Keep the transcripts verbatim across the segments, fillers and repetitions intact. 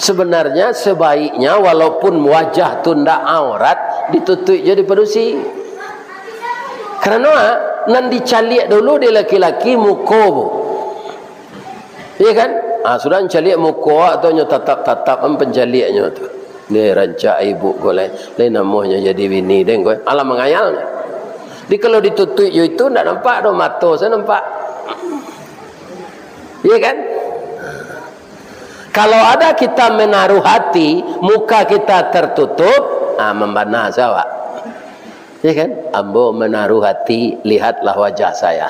Sebenarnya, sebaiknya, walaupun wajah tu ndak aurat, ditutuik jo di padusi. Karano, ah, nan dicaliak dulu di laki-laki muko, Bu. Iya kan? Ah, sudah mancaliak muko, atau nyo tatap-tatap, am, pancaliaknyo tu. Ni rancak ibu ko lai, lai namuahnyo jadi bini den ko. Alah mangayal. Jadi, kalau ditutuik jo itu, ndak nampak doh, mato sajo nampak. Iya kan? Kalau ada kita menaruh hati, muka kita tertutup, ah, mambana sajo awak. Ya kan? "Ambo menaruh hati, lihatlah wajah saya."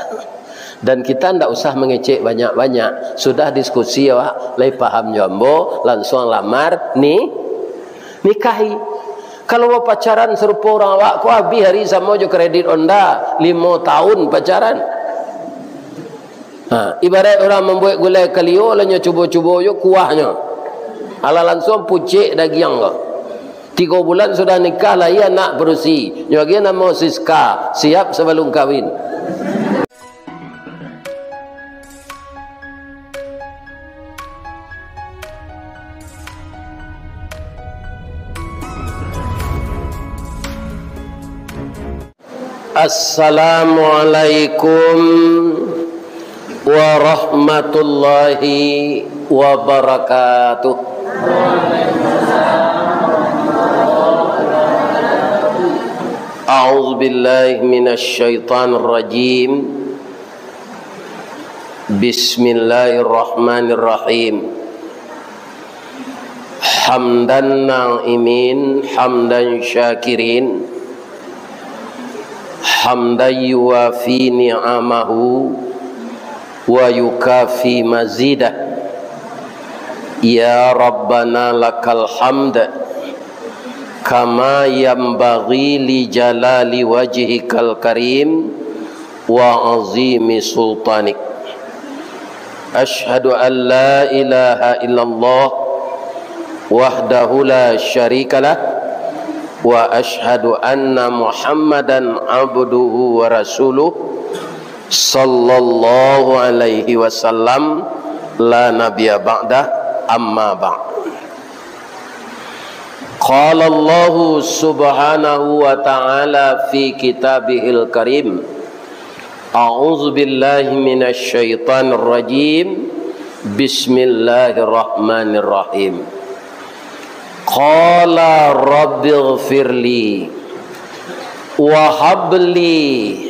Dan kita ndak usah mangecek banyak-banyak. Sudah diskusi awak, lai paham jo ambo, lansuang lamar, ni, nikahi. Kalau bapacaran sarupo urang awak ko, abih ari samo jo kredit Honda, limo tahun pacaran. Ha, ibarat urang mambuek gulai kalio, lah nyo cubo-cubo jo kuahnyo. Alah lansuang pucek dagiang ko. Tigo bulan sudah nikah, lahia anak padusi. Nyo agiah namo Siska, siap sabalum kawin. Assalamualaikum warahmatullahi wabarakatuh. A'udzubillahi minasyaitonirrajim. Bismillahirrahmanirrahim. Hamdan na'imin, hamdan syakirin, hamdan yuwafi ni'amahu, wa yukafi mazidah. Ya Rabbana lakal hamd, kama yanbaghi li jalali wajhikal karim, wa azimi sultanik. Asyhadu an la ilaha illallah wahdahu la syarikalah, wa asyhadu anna Muhammadan abduhu wa rasuluh, sallallahu alaihi wasallam, la nabiyya ba'dah, amma ba'd. Qala Allahu subhanahu wa ta'ala fi kitabihil karim, a'udzu billahi minasy syaithanir rajim. Bismillahirrahmanirrahim. Qala rabbighfirli wa habli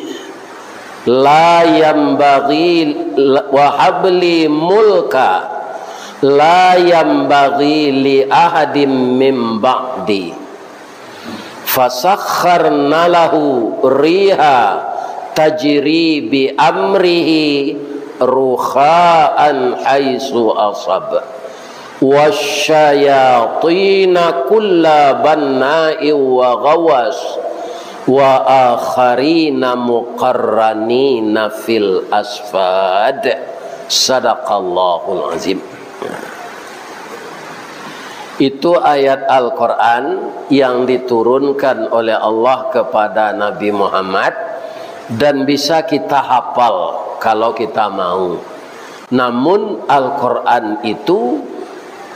la yanbaghi, wa habli mulka la yanbaghi li ahadim min ba'di. Fasakhkharna lahu riha tajri bi amrihi rukha'an haitsu ashab. Wasyayatina kulla banna'in wa ghawwas, wa akharina muqarranina fil asfad. Sadaqallahul azim. Itu ayat Al-Quran yang diturunkan oleh Allah kepada Nabi Muhammad, dan bisa kita hafal kalau kita mau. Namun, Al-Quran itu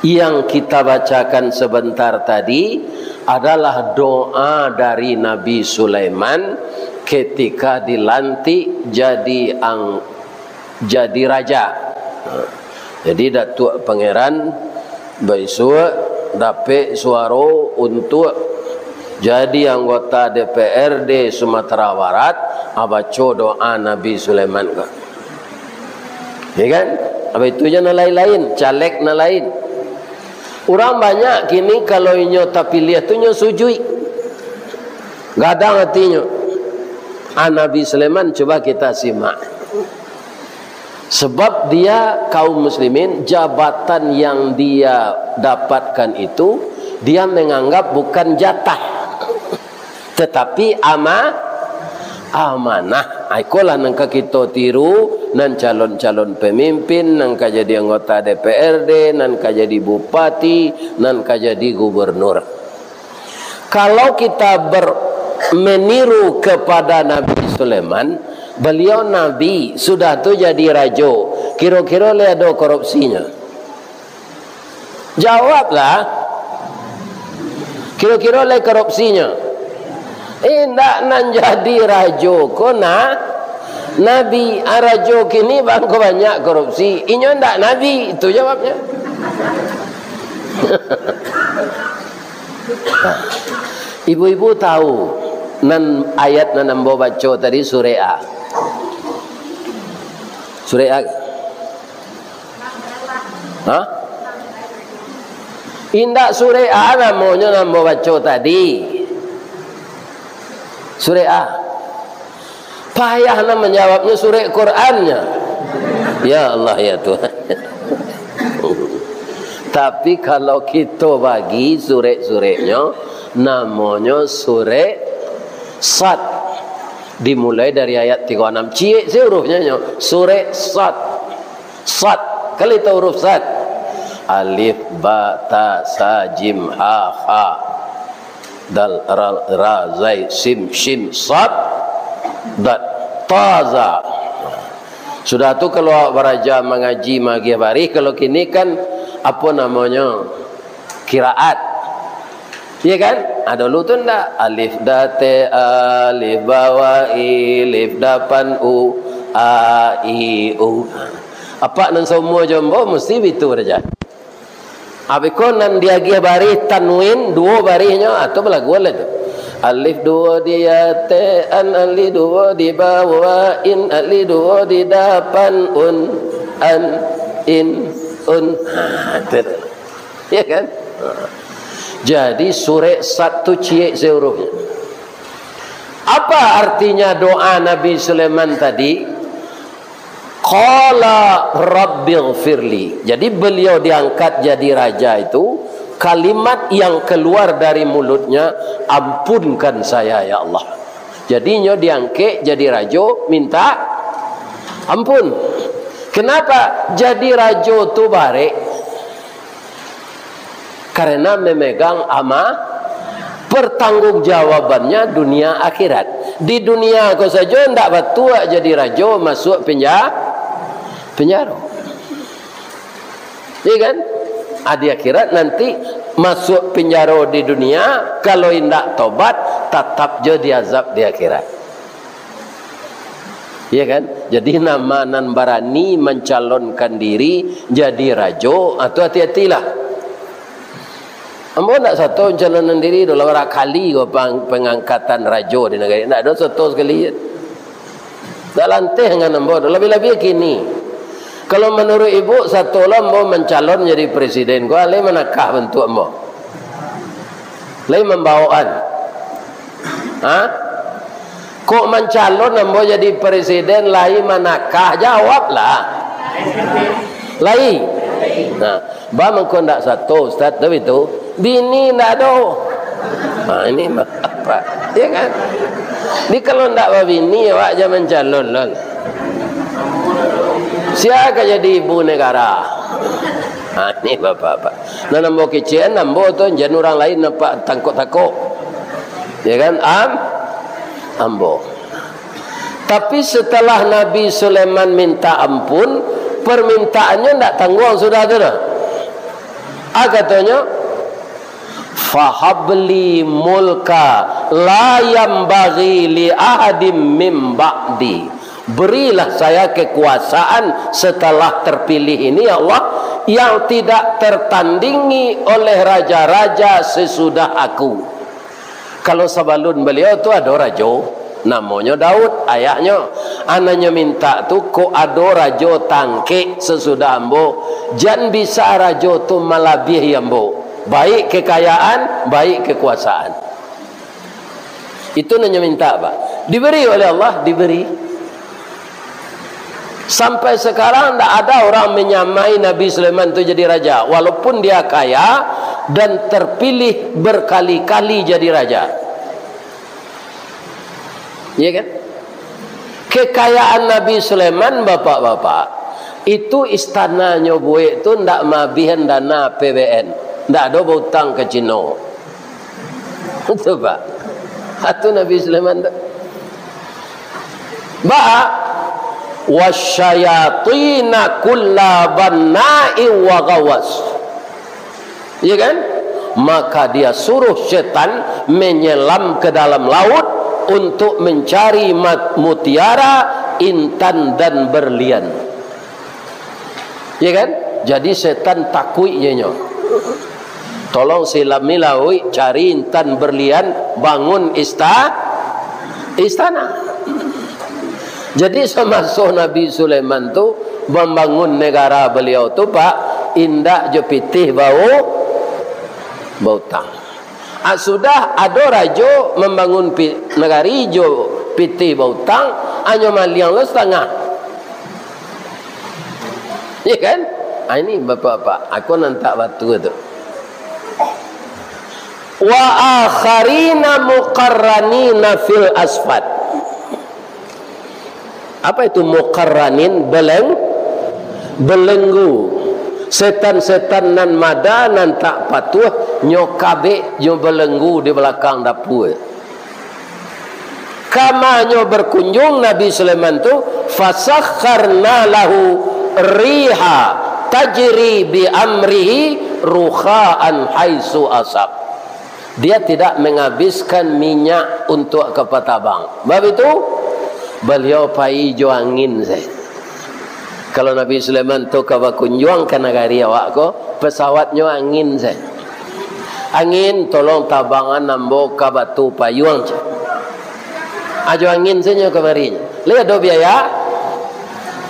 yang kita bacakan sebentar tadi adalah doa dari Nabi Sulaiman ketika dilantik jadi ang-, jadi raja. Jadi, Datuak Pangeran baisuak dapek suaro untuak jadi anggota D P R D Sumatera Barat, ah, baco doa Nabi Sulaiman ko. Ya kan? Abis itu je nan lain-lain, caleg nan lain. Urang banyak kini kalau inyo tapiliah tu inyo sujuik. Gadang atinyo. Ah, Nabi Sulaiman, cuba kita simak. Sebab dia, kaum muslimin, jabatan yang dia dapatkan itu, dia menganggap bukan jatah, tetapi ama-, amanah. Ah, ikolah nan ka kito tiru, nan calon-calon pemimpin, nan ka jadi anggota D P R D, nan ka jadi bupati, nan ka jadi gubernur. Kalau kita ber-, meniru kepada Nabi Sulaiman, beliau nabi, sudah tu jadi rajo, kiro-kiro lai ado korupsinyo? Jawablah. Kiro-kiro lai korupsinyo? Indak, nan jadi rajo ko na-, nabi. Ah, rajo kini bangko banyak korupsi. Inyo ndak nabi, itu jawabnyo. Ibu-ibu tahu nan ayat nan ambo baco tadi surek a? Surek a? Ha? Indak surek a namonyo nan ambo baco tadi. Surek a. Payah nan manjawabnyo surek Qurannyo. Ya Allah, ya Tuhan. Tapi kalau kito bagi surek-sureknyo, namonyo surek Sad. Dimulai dari ayat tigo anam. Ciek se hurufnyo nyo. Surek Sad. Sad. Kali tau huruf sad? Alif, ba, ta, sa, jim, ha, kha, dal, ra, ra, zai, sim, shin, sad, dad, ta, za. Sudah tu, kalau awak baraja mangaji, magiah barih, kalau kini kan, apo namonyo, kiraat. Iya kan? Ah, dulu tu ndak. Alif date, alif bawahi, lif dapan u, a, i, u. Apak nan saumua jo ambo musti bitu raja. Abih ko nan diagiah barih tanwin, duo barihnyo, ah, tu balagu lah tu. Alif duo di atean, alif duo di bawain, alif duo di dapan un, an, in, un. Ha, tu. Ya kan? Ha. Jadi, surek Sad tu ciek se hurufnyo. Apa artinya doa Nabi Sulaiman tadi? Qala rabbighfirli. Jadi, beliau diangkat jadi raja itu, kalimat yang keluar dari mulutnya, "Ampunkan saya, ya Allah." Jadi, nyo diangkek jadi rajo, minta ampun. Kenapa jadi rajo tu barek? Karena memegang ama-, pertanggungjawabannya dunia akhirat. Di dunia ko sajo ndak batuak jadi rajo, masuak penja-, penjaro. Iya kan? Ah, di akhirat nanti masuak penjaro di dunia, kalau indak tobat, tatap jo diazab di akhirat. Iya kan? Jadi, nama nan barani mancalonkan diri jadi rajo, ah, tu hati-hatilah. Ambo ndak sato mancalonkan diri doh, lah bara kali ko pang-, pangangkatan rajo di nagari. Ndak ado sato sakali. Ndak lanteh ngan ambo doh, labiah-labiah kini. Kalau manuruik ibu, sato lah ambo mancalon jadi presiden ko, alai manakah bantuak ambo. Lai mambaokan. Ha? Kok mancalon ambo jadi presiden lai manakah? Jawablah. Lai. Nah, ba mangko ndak sato, Ustaz, tu itu. Bini ndak ado. Nah, ini mah apa? Ya kan? Jadi kalau ndak babini, awak jan mancalon lah. Sia ka jadi ibu negara? Ha, ni bapak-bapak. Nan ambo kecekan, ambo tu, jan urang lain nampak tangkok-tangkok. Ya kan? Am-, ambo. Tapi setelah Nabi Sulaiman minta ampun, permintaannyo ndak tangguang sudah tu doh. Ah, katonyo, "Fahabli mulka la yambaghi li ahadim min ba'di." Berilah saya kekuasaan setelah terpilih ini, ya Allah, yang tidak tertandingi oleh raja-raja sesudah aku. Kalau sabalun baliau tu ado rajo, namonyo Daud, ayahnyo. Anaknyo minta tu, kok ado rajo tangkek sasudah ambo, jan bisa rajo tu malabiahi ambo, baik kekayaan, baik kekuasaan. Itu nan nyo minta, Pak. Diberi oleh Allah, diberi. Sampai sekarang ndak ada orang menyamai Nabi Sulaiman tu jadi raja, walaupun dia kaya dan terpilih berkali-kali jadi raja. Iya kan? Kekayaan Nabi Sulaiman, bapak-bapak, itu istananyo buek tu ndak maabihan dana A P B N, ndak ado bautang ka Cino. Itu, Pak. Itu Nabi Sulaiman tu. Ba, "Wasyayatina kulla banna'in wa gawas." Ya kan? Maka dia suruh setan menyelam ke dalam laut untuk mencari mat-, mutiara, intan, dan berlian. Ya kan? Jadi setan takuik je nyo. Tolong silami lauik, cari intan berlian, bangun ista-, istana. Jadi samaso Nabi Sulaiman tu mambangun negara baliau tu, Pak, indak jo pitih bau-, bautang. Ah, sudah ado rajo mambangun pi-, nagari jo pitih bautang, hanyo maliang lo satangah. Ya kan? Ah, ini bapak-bapak, aku nan tak batua tu. Wa akharina muqarranina fil asfad. Apa itu muqarranin? Beleng-, belenggu. Setan-setan nan mada, nan tak patuah, nyo kabek, nyo belenggu di balakang dapua. Kamanyo berkunjung Nabi Sulaiman tu, fasakharna lahu riha tajri bi amrihi rukha'an haitsu asab. Dia tidak menghabiskan minyak untuk kapal tabang. Bab itu, baliau pai jo angin sajo. Kalau Nabi Sulaiman tu ka bakunjuang ka nagari awak ko, pesawatnyo angin sajo. Angin, tolong tabangan ambo ka Batu Payuang, cek. Ajo angin sajo kamari. Lai ado biaya?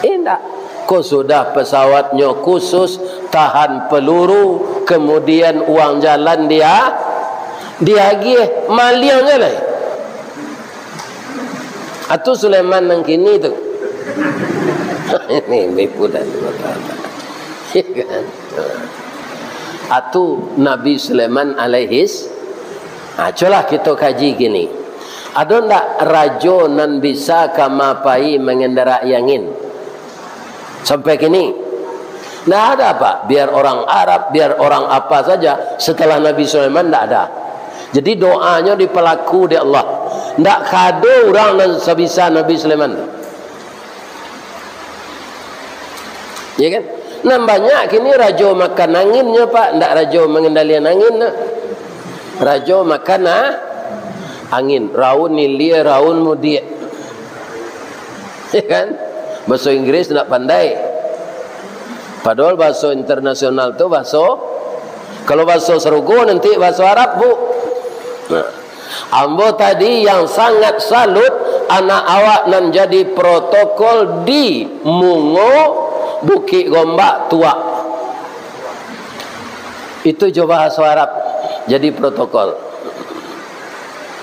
Indak. Ko sudah pesawatnyo khusus, tahan peluru, kemudian uang jalan dia, diagiah, maliang je lai. Atu Sulaiman nan kini tu. Ini bipudan. Ya kan? Atu Nabi Sulaiman alaihis. Ha, cubolah kito kaji kini. Ado ndak rajo nan bisa ka mapai mangendarai angin? Sampai kini. Ndak ada, Pak. Biar orang Arab, biar orang apa saja, setelah Nabi Sulaiman ndak ada. Jadi doanyo dipalaku dek Allah. Ndak ka ado urang nan sabisa Nabi Sulaiman. Ya kan? Nan banyak kini rajo makan anginnyo, Pak, ndak rajo mangendalian angin, nah. Rajo makan, ah, angin, raun ilia, raun mudiak. Ya kan? Bahaso Inggris ndak pandai. Padahal bahaso internasional tu bahaso, kalau bahaso sarugo nanti bahaso Arab, Bu. Nah. Ambo tadi yang sangat salut, anak awak nan jadi protokol di Mungo, Bukik Gombak, Tuak. Itu jo bahaso Arab, jadi protokol.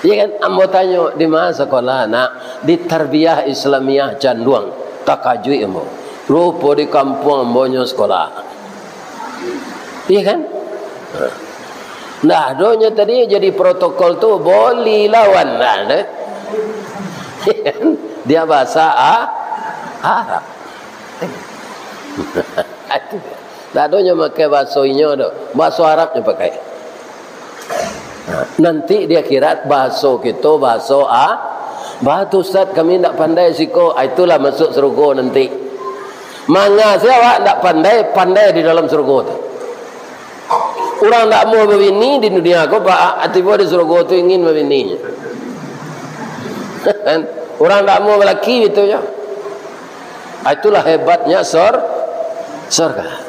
Iya kan? Ambo tanyo, "Di ma sakolah, Nak?" "Di Tarbiyah Islamiyah Canduang." Takajuik ambo. Rupo di kampuang ambo nyo sakolah. Iya kan? Nah, donyo tadi jadi protokol tu, boli lawan. Nah, deh. Iya kan? Dia bahasa A-, Arab. Ndak ado nyo makai bahaso inyo doh. Bahaso Arab nyo pakai. Nah, nanti di akhirat bahaso kito, bahaso A-, "Bah tu, Ustaz, kami ndak pandai siko." Ah, itulah masuk sarugo nanti. Manga se awak ndak pandai, pandai di dalam sarugo tu. Urang ndak amuah babini di dunia ko, Pak, tibo di sarugo tu ingin babini. Kan? Urang ndak amuah balaki, itu nyo. Ah, itulah hebatnya sor-, sorga.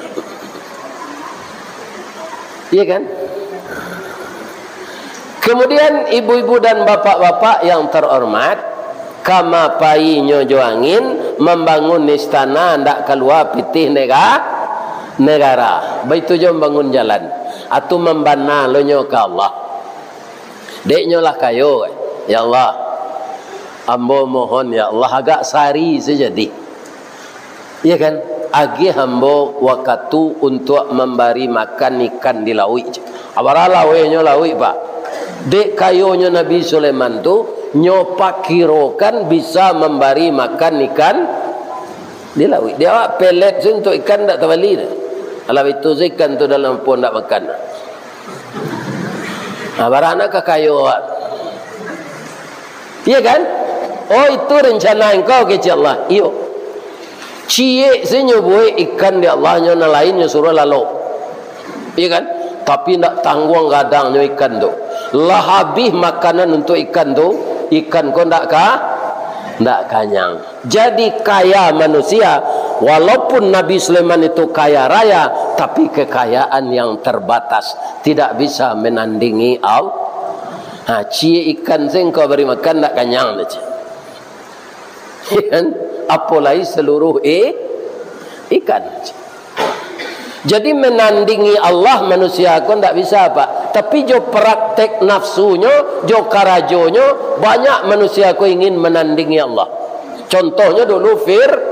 Iya kan? Kemudian, ibu-ibu dan bapak-bapak yang terhormat, ka mapainyo jo angin, mambangun istana, ndak kalua pitih nega-, negara. Baitu jo mambangun jalan. Atu mambana lo nyo ka Allah. Dek nyo lah kayo, "Ya Allah, ambo mohon, ya Allah, agak sari sajo dih." Iya kan? "Agiah ambo wakatu untuak mambari makan ikan di lauik." Abara lawenyo lauik, Pak. Dek kayonyo Nabi Sulaiman tu, nyo pakirokan bisa mambari makan ikan di lauik. Di awak pelet se untuak ikan ndak tabali tu. Alah itu se ikan tu dalam pun ndak makan. Nah, barana kakayo awak. Iya kan? "Oh, itu rencana engkau," kecek Allah. "Iyo." Ciek se nyo buek ikan di Allah, nyo nan lain nyo suruah lalok. Iya kan? Tapi ndak tangguang gadangnyo ikan tu. Lah habih makanan untuk ikan tu, ikan ko ndak ka-, ndak kanyang. Jadi kaya manusia, walaupun Nabi Sulaiman itu kaya raya, tapi kekayaan yang terbatas, tidak bisa menandingi Allah. Ha, ciek ikan se kau bari makan, ndak kanyang tu, cik. Kan? Apolai seluruh i-, ikan. Jadi, menandingi Allah manusia ko ndak bisa, Pak. Tapi jo praktek nafsunyo, jo karajonyo, banyak manusia ko ingin menandingi Allah. Contohnyo dulu Fir-,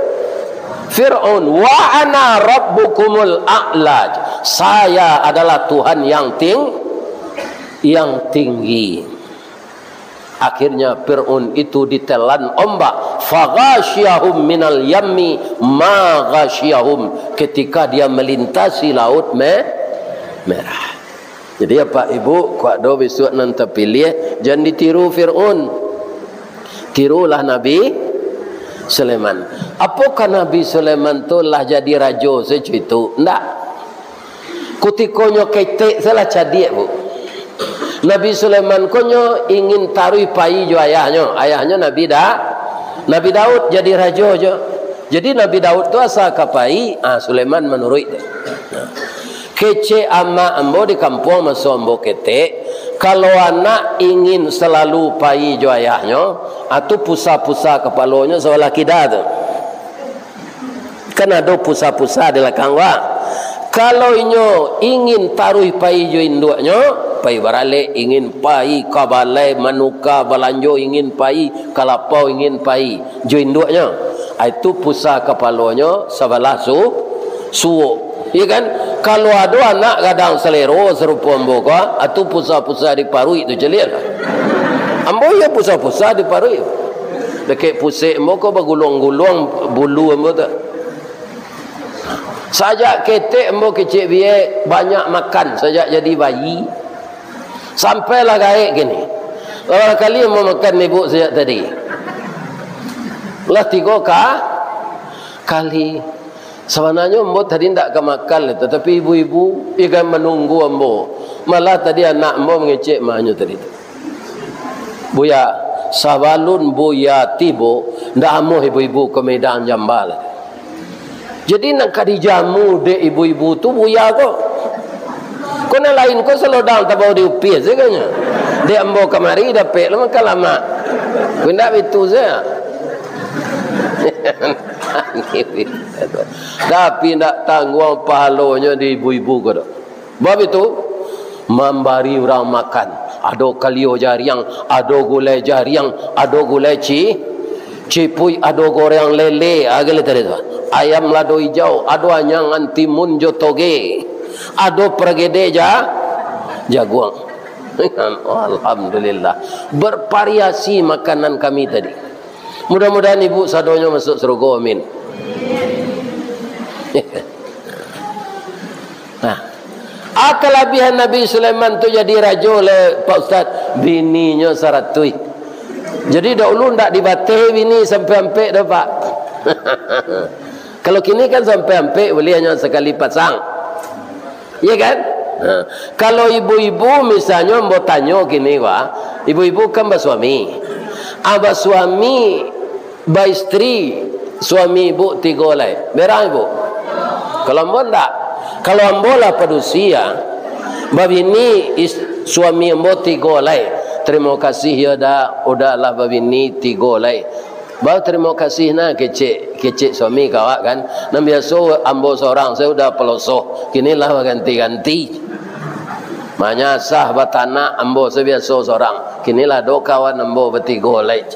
Fir'aun, "Wa ana rabbukumul a'la." Saya adalah Tuhan yang ting-, yang tinggi. Akhirnya Fir'aun itu ditelan ombak. "Faghasyiyahum minal yammi ma ghasyiyahum." Ketika dia melintasi Laut Me-, Merah. Jadi, Apak Ibu, kok ado bisuak nan tapiliah, jan ditiru Fir'aun. Tirulah Nabi Sulaiman. Apokah Nabi Sulaiman tu lah jadi rajo sajo itu? Ndak. Kutikonyo ketek se lah cadiak, Bu. Nabi Sulaiman ko nyo ingin taruih pai jo ayahnyo. Ayahnyo Nabi Da-, Nabi Daud jadi rajo jo. Jadi Nabi Daud tu asa ka pai, ah, Sulaiman manuruik tu. Kecek amak ambo di kampuang maso ambo ketek, kalau anak ingin salalu pai jo ayahnyo, ah, tu pusa-pusa kapalonyo sabalah kida tu. Kan ado pusa-pusa di lakang, Pak. Kalau inyo ingin taruih pai jo induaknyo, pai baralek, ingin pai ka balai manuka balanjo, ingin pai ka lapau, ingin pai jo induaknyo. Ah, itu pusa kapalonyo sabalah su-, suok. Iyo kan? Kalau ado anak gadang salero sarupo ambo ko, ah, tu pusa-pusa di paruik tu caliak. Ambo iyo pusa-pusa di paruik. Dakek pusek ambo ko baguluang-guluang bulu ambo tu. Sajak ketek ambo kecek biek, banyak makan sajak jadi bayi. Sampailah gaek kini. Lah bara kali ambo makan ibuk sajak tadi? Lah tigo ka-, kali. Sabananyo ambo tadi ndak ka makan, tatapi ibu-ibu ikan manunggu ambo. Malah tadi anak ambo mangecek manyo tadi tu. Buya, sabalun Buya tibo, ndak amuah ibu-ibu ka Medan Jamba lai. Jadi, nan ka dijamu dek ibu-ibu tu Buya ko. Ko nan lain ko salodang tabao di upie sajo nyo. Dek ambo kamari dapek lah makan lamak. Ko indak bitu sajo. Tapi indak tangguang pahalonyo di ibu-ibu ko doh. Bab itu, mambari urang makan. Ado kalio jariang, ado gulai jariang, ado gulai ci-, cipuik, ado goreng lele, ah, gale tadi tu. Ayam lado ijau, ado anyangan timun jo toge, ado paragede ja-, jaguang. Alhamdulillah. Bervariasi makanan kami tadi. Mudah-mudahan ibu sadonyo masuk sarugo, amin. Nah, ah, kalabihan Nabi Sulaiman tu jadi rajo le, Pak Ustaz, bininyo saratuih. Jadi dahulu ndak dibateh bini sampai ampek doh, Pak. Kalau kini kan sampai ampek boleh hanyo sakali pasang. Iya kan? Ha. Kalau ibu-ibu misalnyo ambo tanyo kini, wah, ibu-ibu kan basuami. Ah, basuami, baistri, suami ibu tigo lai. Berang ibu? Kalau ambo ndak. Kalau ambo lah padusi, ah, babini is-, suami ambo tigo lai. Tarimo kasih yo, Da, udah lah babini tigo lai. Batarimo kasih nah, kecek, kecek suami ka awak kan. Nan biaso ambo sorang sajo udah palosoh, kini lah baganti-ganti. Manyasah batanak ambo sajo biaso sorang, kini lah ado kawan ambo batigo lai.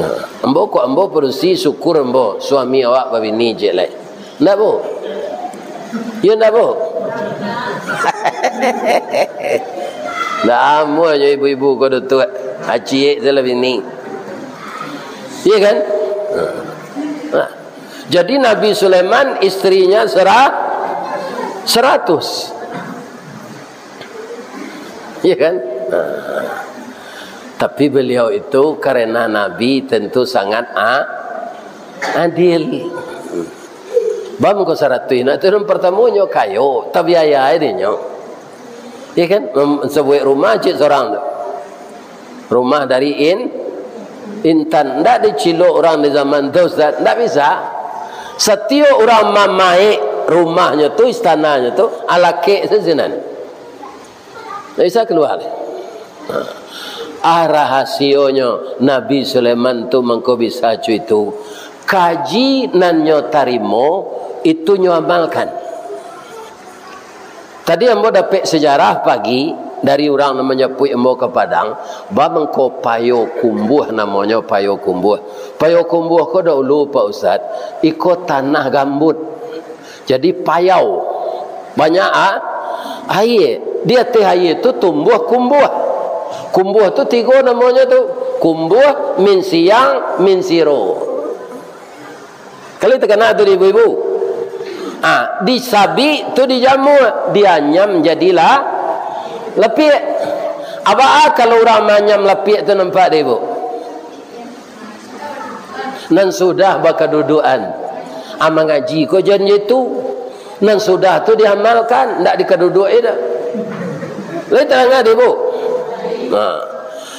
Nah, ambo kok ambo padusi, syukur ambo suami awak babini ciek lai. Ndak, Bu? Iyo ndak, Bu? Ndak amuah jo ibu-ibu ko doh tu, aciek tu lah bini. Iya kan? Nah. Jadi Nabi Sulaiman istrinya sera-, seratus. Iya kan? Nah. Tapi beliau itu karena Nabi tentu sangat a-, adil. Bam ko saratuih, nah, tu nan partamo nyo kayo, tabiaya dinyo. Iya kan? Mem-, sabuik rumah cik sorang tu. Rumah dari in-, intan. Ndak dicilok urang di zaman tu, Ustaz. Ndak bisa. Satiok urang mamaek rumahnyo tu, istananyo tu, alakek sasinan. Ndak bisa kalua. Ah, rahasionyo Nabi Sulaiman tu mangko bisa cuitu. Kaji nan nyo tarimo, itu nyo amalkan. Tadi ambo dapek sajarah pagi dari urang nan manjapuik ambo ka Padang, ba mangko Payokumbuah namonyo, Payokumbuah. Payokumbuah ko dahulu, Pak Ustaz, iko tanah gambut. Jadi payau. Banyak a-, aia. Di ateh aia tu tumbuah kumbuah. Kumbuah tu tigo namonyo tu. Kumbuah, minsiang, minsiro. Kalau takana tu di ibu-ibu. Ah, disabik tu dijamua, dianyam jadilah lapiak. Abaa kalau urang manyam lapiak tu nampak di ibu? Nan sudah bakadudukan. Ah, mangaji ko jan itu. Nan sudah tu diamalkan, ndak dikaduduak-i dah. Lai tarang di ibu? Nah.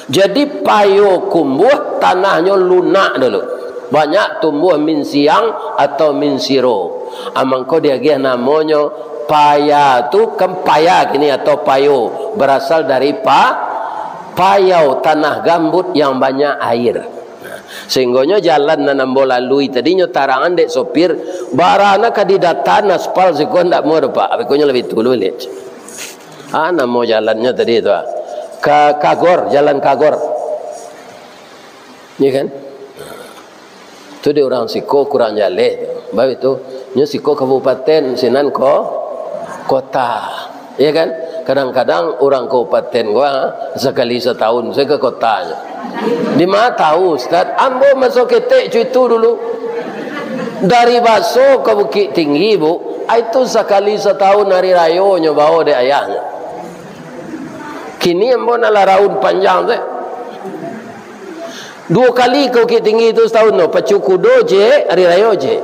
Jadi Payokumbuah tanahnyo lunak dulu. Banyak tumbuah minsiang atau minsiro. Ah, mangko diagiah namonyo paya tu, kan paya kini atau payo, berasal dari pa-, payau, tanah gambut yang banyak air. Sahinggonyo jalan nan ambo lalui tadi nyo tarangan dek sopir, barana ka didatan aspal siko ndak muah doh, Pak. Abikonyo labiah tulu liek. Ah, namo jalannyo tadi tu, ah. Ka-, Kagor, Jalan Kagor. Iya kan? Tu di urang siko kurang jaleh. Baik tu, nyo siko kabupaten, sinan ko-, kota. Iya kan? Kadang-kadang urang kabupaten ko, ah, sakali satahun sajo ka kotanyo. Di ma tahu, Ustaz? Ambo maso ketek cuitu dulu. Dari Baso ka Bukittinggi, Bu. Ah, itu sakali satahun hari rayonyo bao dek ayahnyo. Kini ambo nan lah raun panjang tu. Duo kali ka Bukittinggi tu satahun tu, pacu kudo ciek, hari rayo ciek.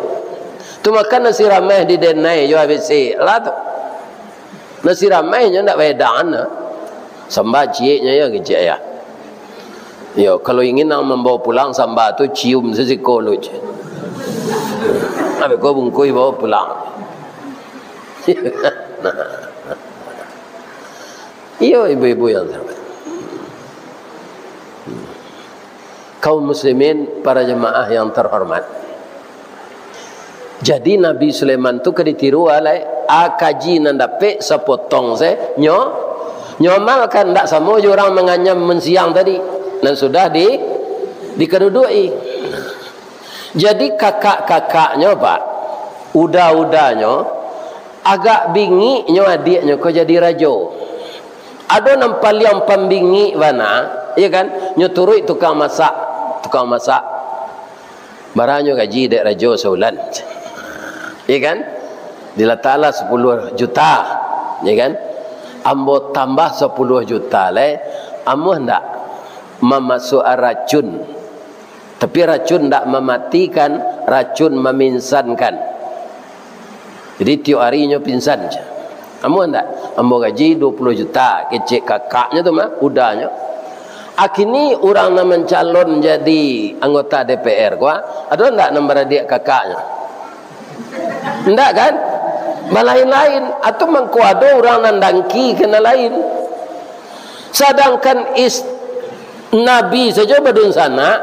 Tu makan nasi rameh di denai jo abih se lah tu. Nasi rameh nyo ndak baedangan tu. Samba cieknyo yo kecek ayah. Yo, kalau ingin nan mambawa pulang samba tu, cium sasiko lu ciek. Abih ko bungkuih bawa pulang. Nah. Iyo, ibu-ibu yang terhormat. Kaum muslimin, para jemaah yang terhormat. Jadi, Nabi Sulaiman tu ka ditiru alai, a kaji nan dapek sapotong se, nyo, nyo amalkan, ndak samo jo urang manganyam minsiang tadi, nan sudah di, dikaduduak-i. Jadi, kakak-kakaknyo, Pak, uda-udanyo, agak bingiknyo adiaknyo ko jadi rajo. Ado nan paliang pambingik bana, iyo kan? Nyo turuik tukang masak, tukang masak. Baranyo gaji dek rajo saulan? Iyo kan? Dilataklah sapuluah juta, iyo kan? Ambo tambah sapuluah juta lai, amuah ndak mamasuak racun? Tapi racun ndak mamatikan, racun maminsankan. Jadi, tiok ari inyo pinsan. Amuah ndak? Ambo gaji duo puluah juta, kecek kakaknyo tu mah, udanyo. A kini urang nan mancalon jadi anggota D P R ko, ado ndak nan baradiak kakaknyo? Ndak kan? Balain-lain. Atau mangko ado urang nan dangki ka nan lain. Sadangkan is-, Nabi sajo badunsanak,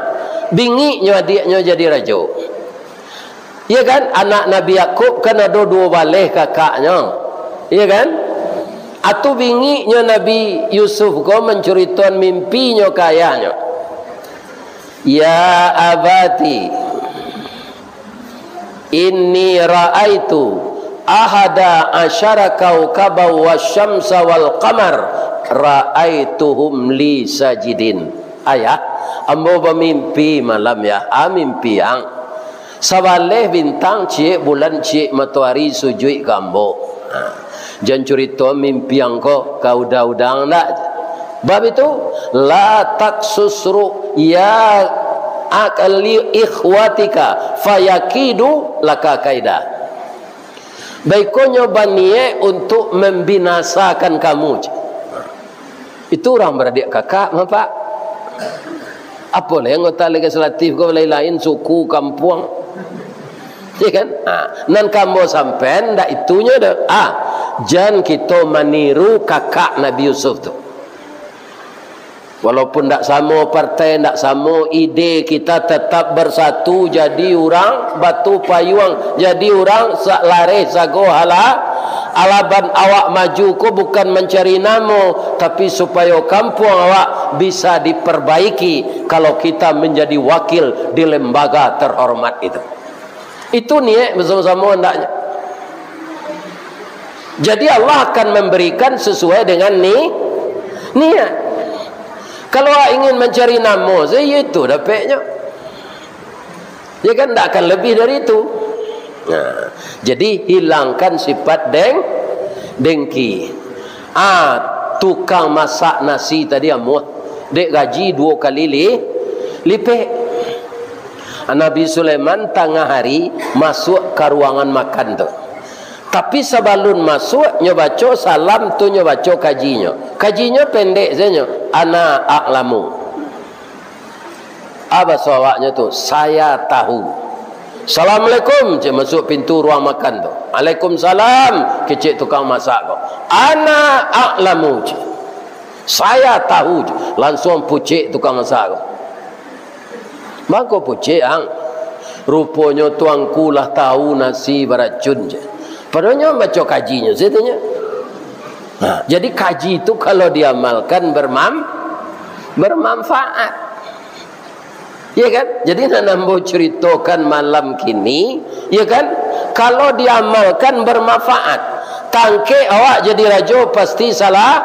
bingiknyo adiaknyo jadi rajo. Iya kan? Anak Nabi Yakub kan ado duo baleh kakaknyo. Iya kan? Atu bingiknyo Nabi Yusuf ko mancuritoan mimpinyo ka ayahnyo. "Ya abati, inni ra'aitu ahada asyara kaukaban wasyamsa wal qamar ra'aituhum li sajidin." Ayah, ambo bamimpi malam, Yah. A mimpi ang. Sabaleh bintang, ciek bulan, ciek matoari sujuik ka ambo. Ha. Jan curito mimpi ang ko ka uda-uda ang ndak. Bab itu, la taksus ru'ya ak-, li ikhwatika fayakidu laka kaida. Baikonyo baniaik untuk mambinasakan kamu, cek. Itu urang baradiak kakak, Bapak. Apo lai anggota legislatif ko, lain-lain suku, kampuang. Ya kan? Ha, nan ka ambo sampaian ndak itunyo doh. Ah, jan kito maniru kakak Nabi Yusuf tu. Walaupun ndak samo partai, ndak samo ide, kita tetap bersatu jadi urang Batu Payuang, jadi urang sa-, Lareh Sago Hala-, Alaban. Awak maju ko bukan mancari namo, tapi supayo kampuang awak bisa diperbaiki kalau kita menjadi wakil di lembaga terhormat itu. Itu niaik basamo-samo hendaknyo. Jadi, Allah akan memberikan sesuai dengan ni-, niat. Kalau awak ingin mancari namo sajo, itu dapeknyo. Ya kan, ndak akan lebih dari itu. Nah, jadi hilangkan sifat deng-, dengki. Ah, tukang masak nasi tadi amuah, dek gaji duo kali li-, lipek. Nabi Sulaiman tangah hari masuak ka ruangan makan tu. Tapi sabalun masuak, nyo baco salam tu, nyo baco kajinyo. Kajinyo pendek sajo, "Ana a'lamu." Apo baso awaknyo tu? "Saya tahu." "Assalamualaikum," cek masuak pintu ruang makan tu. "Alaikumsalam," kecek tukang masak ko. "Ana a'lamu," cek. "Saya tahu," cek. Lansuang pucek tukang masak ko. "Mangko pucek, Ang?" "Ruponyo tuangku lah tahu nasi baracun," cek. Padahal nyo baco kajinyo, satunyo. Nah, jadi kaji tu kalau diamalkan bermam-, bermanfaat. Ya kan? Jadi, nan ambo caritokan malam kini, ya kan? Kalau diamalkan bermanfaat, tangkek awak jadi rajo pasti salah,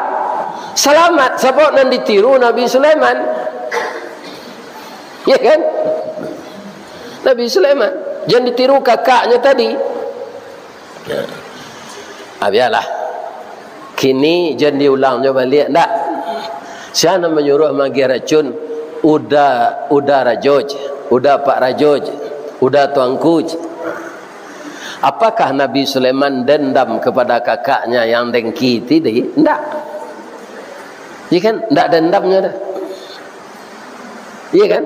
salamat. Sabab nan ditiru Nabi Sulaiman. Ya kan? Nabi Sulaiman. Jan ditiru kakaknyo tadi. Ah, bialah. Kini jan diulangnyo baliak, ndak? Sia nan manyuruah magiah racun? Uda, Uda Rajo je. Uda Pak Rajo je. Uda Tuangku je. Apakah Nabi Sulaiman dendam kepada kakaknya yang dengki tadi? Ndak. Ya kan? Ndak dendamnyo doh. Iya kan?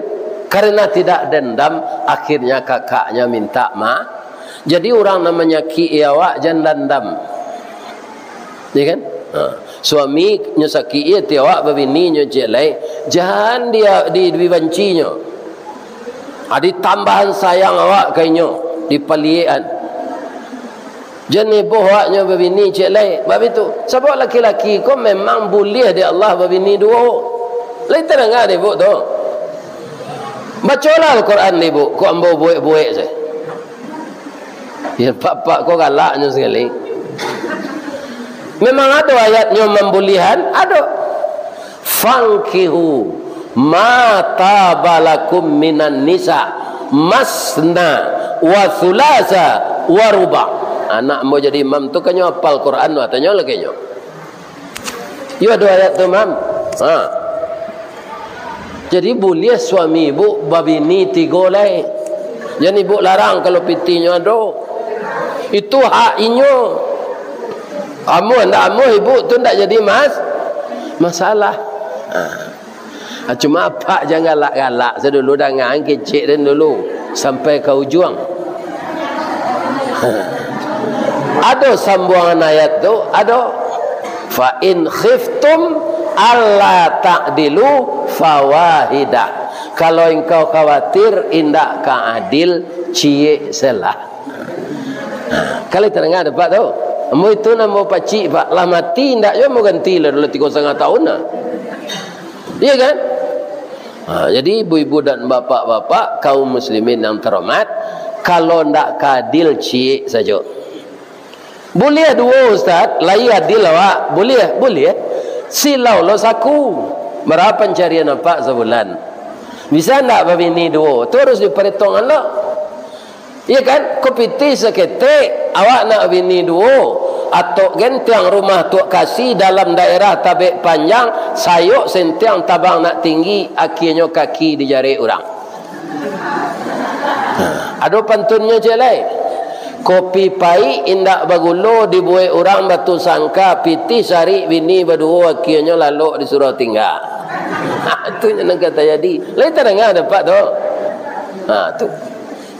Karena tidak dendam, akhirnya kakaknya minta maaf. Jadi, urang nan manyakik-i awak, jan dandam. Iya kan? Ha. Suami nyo sakik-i ati awak, babini nyo ciek lai, jan di, di, dibanci nyo. Ha, ditambahan sayang awak ka inyo, dipaliek-an. Jan ibo awaknyo babini ciek lai. Bab itu, sabab laki-laki ko memang buliah dek Allah babini duo. Lai tadanga dek ibuk tu? Bacolah Al-Quran dek ibuk, kok ambo buek-buek se. Ya, bapak ko galaknyo sakali. Memang ado ayatnyo mambuliahan? Ado. "Fankihu ma taba lakum minan nisa, masna wa sulasa wa ruba." Anak ambo jadi imam tu kan nyo apal Quran tu, tanyo lagi nyo. Iyo ado ayat tu, Mam. Ha. Jadi, buliah suami ibuk babini tigo lai. Jan ibuk larang kalau pitinyo ado. Itu hak inyo. Amuah ndak amuah ibuk tu ndak jadi mas-, masalah. Ha. Ah, cuma apak jan galak-galak se dulu, dangakan kecek den dulu sampai ka ujuang. Ado sambuangan ayat tu, ado. "Fa in khiftum alla ta'dilu fawahidah." Kalau engkau khawatir indak ka adil, ciek selah. Ha, kalau tadanga dek apak tu. Ambo itu nan ambo pacik, Pak. Lah mati, indak juo ambo ganti lah, lah tigo satangah tahun lah. Iya kan? Ha, jadi ibu-ibu dan bapak-bapak, kaum muslimin yang terhormat, kalau ndak ka adil, ciek sajo. Buliah duo, Ustaz, lai adil awak. Buliah, buliah. Silau lo saku. Bara pancarian apak sabulan? Bisa ndak babini duo? Tu harus diparhitungkan lo. Iya kan? Ko pitih saketek, awak nak bini duo, atok gentiang rumah tuak kasi dalam daerah Tabek Panjang, sayok sentiang tabang nak tinggi, akienyo kaki dijarek urang. Ado pantunnyo ciek lai. Kopi paik indak bagulo dibuek urang batusangka, pitih sarik bini baduo, akianyo lalok disuruah tingga. Tu nyo nan ka tajadi. Lai tadanga dek Apak tu? Ha, tu.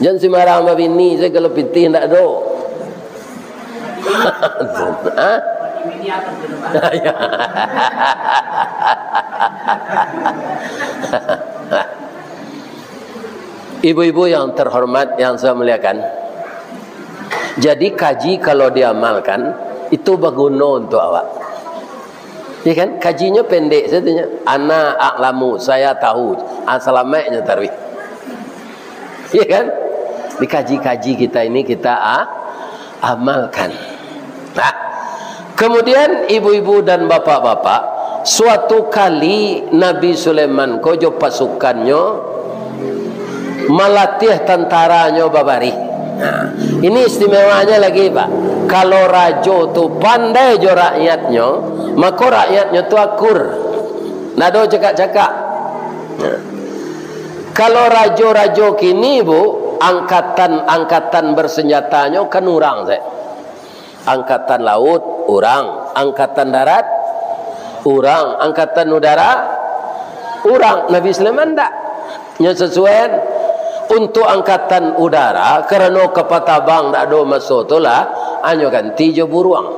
Jan sumbarang babini sajo kalau pitih indak ado. Ha? Ibu-ibu yang terhormat, yang saya muliakan, jadi kaji kalau diamalkan, itu baguno untuk awak. Ya kan? Kajinyo pendek sajo nyo. "Ana a'lamu, saya tahu." Ah, salamaiknyo taruih. Ya kan? Dikaji-kaji kita ini, kita, ah, amalkan. Nah, kemudian ibu-ibu dan bapak-bapak, suatu kali Nabi Sulaiman ko jo pasukannyo malatiah tantaranyo babarih. Nah, ini istimewanyo lagi, Pak. Kalau rajo tu pandai jo rakyatnyo, mako rakyatnyo tu akur. Ndak ado cakak-cakak. Nah, kalau rajo-rajo kini, Bu, angkatan-angkatan bersenjatanyo kan urang sajo. Angkatan laut, urang. Angkatan darat, urang. Angkatan udara, urang. Nabi Sulaiman ndak. Nyo sasuaian. Untuk angkatan udara, karano kapal tabang ndak ado maso tu lah, hanyo ganti jo buruang.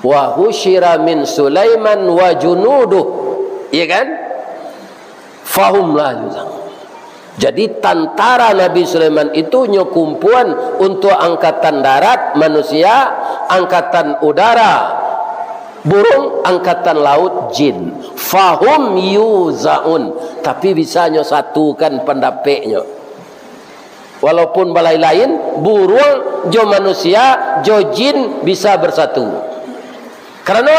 "Wa husyira min Sulaiman wa junuduh." Iya kan? Fahum la yuza'un. Jadi, tantara Nabi Sulaiman itu nyo kumpuan untuk angkatan darat, manusia, angkatan udara, burung, angkatan laut, jin. Fahum yuza'un. Tapi, bisa nyo satukan pandapeknyo. Walaupun balain-lain, buruang jo manusia, jo jin bisa bersatu. Karano,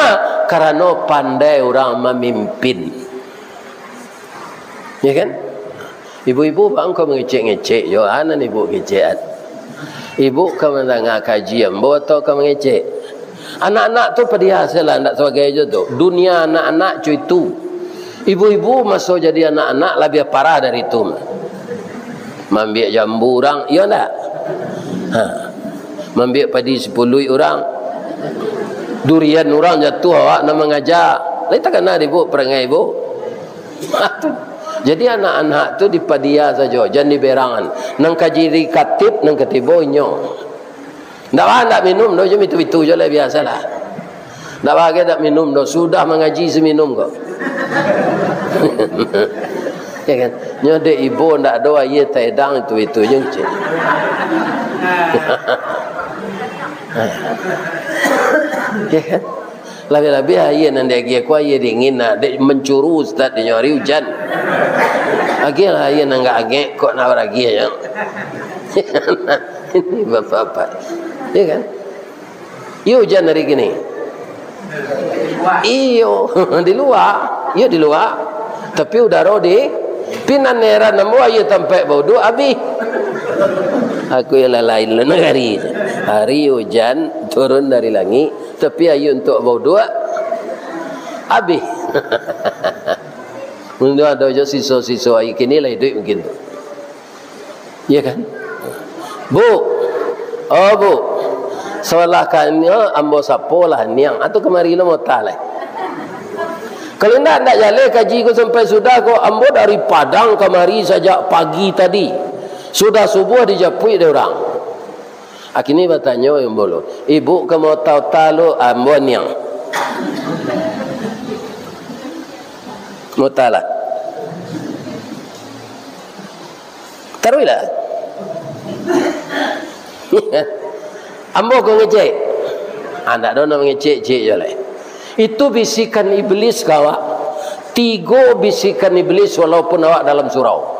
karano pandai urang mamimpin. Ya kan? Ibu-ibu, baa mangko mangecek-ngecek jo, a nan ibu kecekan? Ibu ka mandanga kaji ambo atau ka mangecek? Anak-anak tu padiah sajolah, ndak sabagai jo tu. Dunia anak-anak co itu. Ibu-ibu maso jadi anak-anak labiah parah dari tu. Maambiak jambu urang, iyo ndak? Ha. Maambiak padi sipuluik urang. Durian urang jatuah, awak nan mangaja. Lai takana dek ibu parangai ibu? Jadi, anak-anak tu dipadiah sajo, jan diberangan. Nan ka jadi katib, nan ka tibo inyo. Ndak ba, ndak minum doh, jo mitu-mitu jo lah, biasalah. Ndak ba, ndak minum doh, sudah mangaji saminum ko. Ya kan? Nyo dek ibo ndak ado aia taedang itu-itu jo, cik. Ya kan? Labiah-labiah aia nan diagiah ko aia dingin, nah, dek mancuru ustaz inyo ari ujan. Agiahlah aia nan agak angek, kok nak baragiah nyo. Ini bapak-bapak. Ya kan? Iyo ujan ari kini. Iyo, di lua. Iyo di lua. Tapi udaro di, pi nan heran ambo aia tampek bauduak abih. Aku iyo lah lain lo nagari. Hari ujan turun dari langik, tapi aia untuak bauduak abih. Mungkin ado jo siso-siso aia kini lah iduik mungkin tu. Iya kan? Bu, oh Bu, salah kanyo ambo sapolah niang, atau kamari lo mota lai. Kalau indak, indak jaleh kaji ko sampai sudah ko, ambo dari Padang kamari sajak pagi tadi. Sudah subuah dijapuik dek urang. Akini batanyo ambo lo, "Ibu ka mota-ota lo, ambo niang." Mota lah. Taruihlah. Ambo ko ngecek. Ah, ndak ado nak mangecek-cek jo lai. Itu bisikan iblis ka awak. Tigo bisikan iblis walaupun awak dalam surau.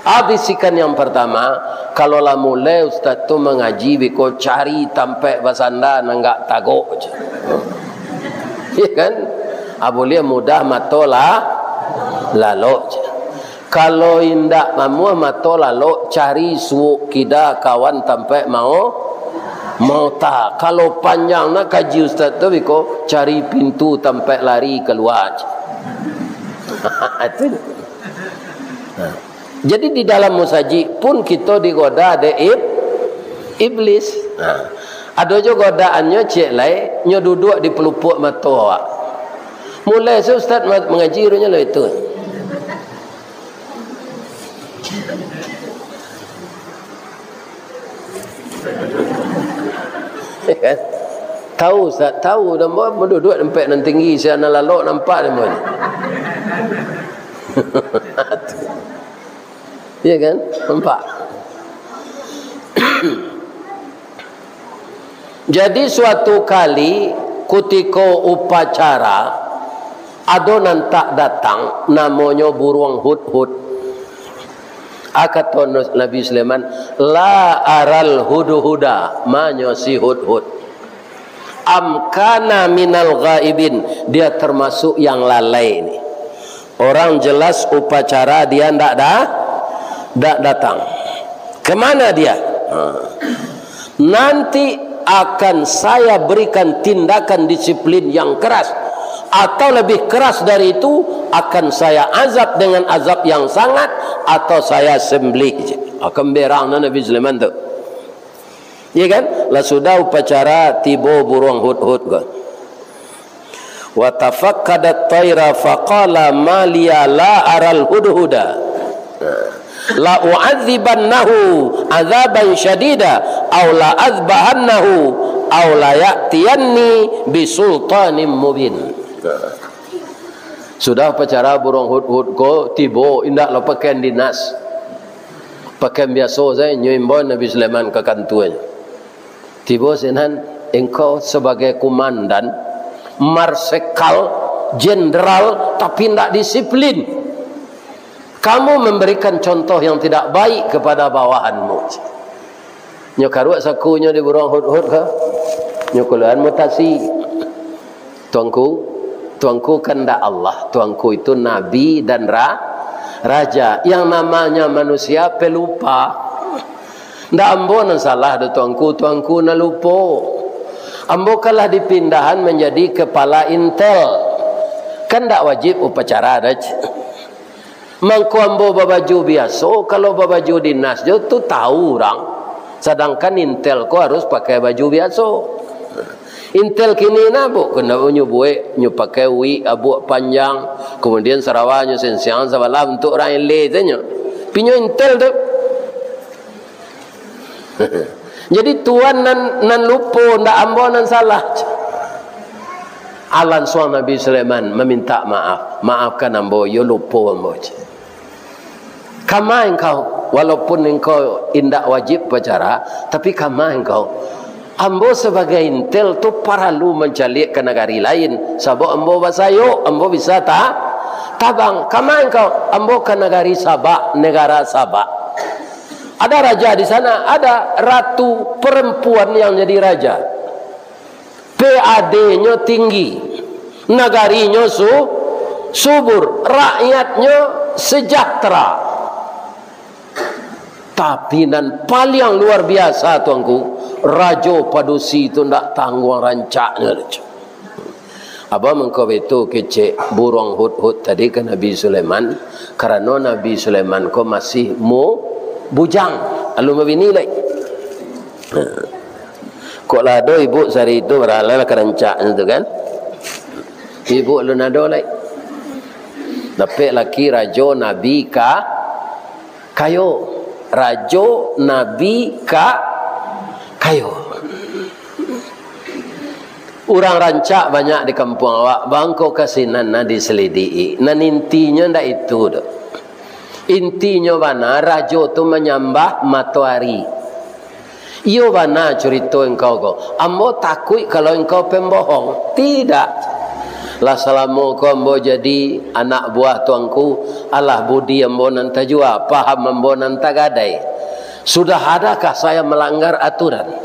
Ah, bisikan yang pertama, kalau lah mulai ustaz tu mangaji biko cari tampek basanda nan agak tagok je. Ya kan? Ah, buliah mudah mato lah, lalok je. Kalau indak namuah mato lalok, cari suok kida kawan tampek mao, maota. Kalau panjang nak kaji ustaz tu biko, cari pintu tampek lari kalua. Itu. Nah. Jadi di dalam musajik pun kito digoda dek ib-, Iblis. Ha. Ado jo godaannyo ciek lai, nyo duduak di palupuak mato awak. Mulai se ustaz ma-, mangaji, ruponyo lah itu. Ya kan? Tahu, Ustaz, tahu. Namo baduduak tampek nan tinggi, sia nan lalok nampak namo ni. Ya kan? Nampak. Jadi, suatu kali, kutiko upacara, ado nan tak datang, namonyo buruang hudhud. A, kato Nabi Sulaiman, "La aral hudhuda," manyo si hudhud. "Am kana minal ghaibin," dia termasuk yang lalai ni. Orang jelas upacara dia ndak da-, ndak datang. Kemana dia? Ha. Nanti akan saya berikan tindakan disiplin yang keras, atau lebih keras dari itu, akan saya azab dengan azab yang sangat, atau saya sembelih. Akan berang Nabi Sulaiman tu. Ya kan? Lah sudah upacara, tibo buruang hudhud ko. Wa tafaqqadat thaira faqala ma liya la aral hudhuda. La u'adzibannahu adzaban syadida, au la adzbahannahu, au la ya'tiyanni bisultanim mubin. Sudah upacara, buruang hudhud ko tibo, indak lo pakaian dinas. Pakaian biaso sajo, nyo imbau Nabi Sulaiman ka kantuanyo. Tibo sinan, engkau sebagai komandan, marsekal, jenderal, tapi ndak disiplin. Kamu memberikan contoh yang tidak baik kepada bawahanmu. Nyo karuak sakunyo di buruang hudhud ko. Nyo kaluaan mutasi. Tuanku, tuanku kandak Allah, tuanku itu nabi dan ra-, raja. Yang namanya manusia pelupa. Ndak ambo nan salah doh tuanku, tuanku nan lupo. Ambo kan lah dipindahan manjadi kepala intel. Kan ndak wajib upacara doh. Mangko ambo babaju biaso, kalau babaju dinas jo tu tahu urang. Sadangkan intel ko harus pakai baju biaso. Intel kini nah, bu, kena nyo buek, nyo pakai wig abuak panjang, kemudian sarawa nyo sensiang sabalah untuak urang eleh tu nyo. Pinyo intel tu. Jadi tuan nan, nan lupo, ndak ambo nan salah. Alansuang Nabi Sulaiman maminta maaf. "Maafkan ambo, iyo lupo ambo." Kama engkau, walaupun engkau indak wajib upacara, tapi kama engkau. Ambo sabagai intel tu paralu mancaliak ka nagari lain, sabab ambo basayok, ambo bisa ta-, tabang. Kama engkau, ambo ka nagari Sabak, negara Sabak. Ada raja di sana, ada ratu perempuan yang jadi raja. P A D-nyo tinggi, nagarinyo su-, subur, rakyatnyo sejahtera. Tapi nan paliang luar biasa, tuanku, rajo padusi tu ndak tangguang rancaknyo. Apo mangko baitu kecek buruang hudhud tadi ka Nabi Sulaiman, karano Nabi Sulaiman ko masih mu-, bujang, alun babini lai. Kok lah ado ibu sari tu, baralah ka rancaknyo tu kan. Ibu alun ado lai. Dapek laki rajo nabi ka-, kayo. Rajo nabi ka-, kayo. Urang rancak banyak di kampuang awak, bangko ka sinan nah diselidiki. Nan intinyo ndak itu doh. Intinyo bana, rajo tu manyambah matoari. Iyo bana curito engkau ko. Ambo takuik kalau engkau pembohong. Tidak. Lah salamo ko ambo jadi anak buah tuanku, alah budi ambo nan tajua, paham ambo nan tagadai. Sudah adakah saya melanggar aturan?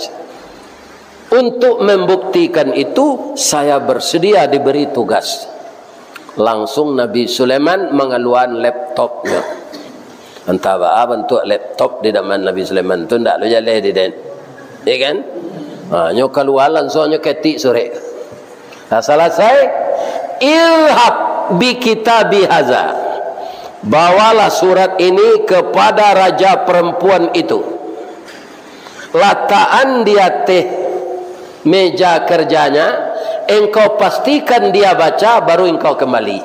Untuk membuktikan itu, saya bersedia diberi tugas. Langsung Nabi Sulaiman mangaluakan laptopnyo. Antah baa bantuak laptop di zaman Nabi Sulaiman tu, ndak lo jaleh di den. Ya kan? Ha, nyo kalua langsung nyo ketik surek. Nah, salasai, "Idhhab bi kitabi haza." Bawalah surat ini kepada raja perempuan itu. Latakan di ateh meja kerjanya, engkau pastikan dia baca, baru engkau kembali.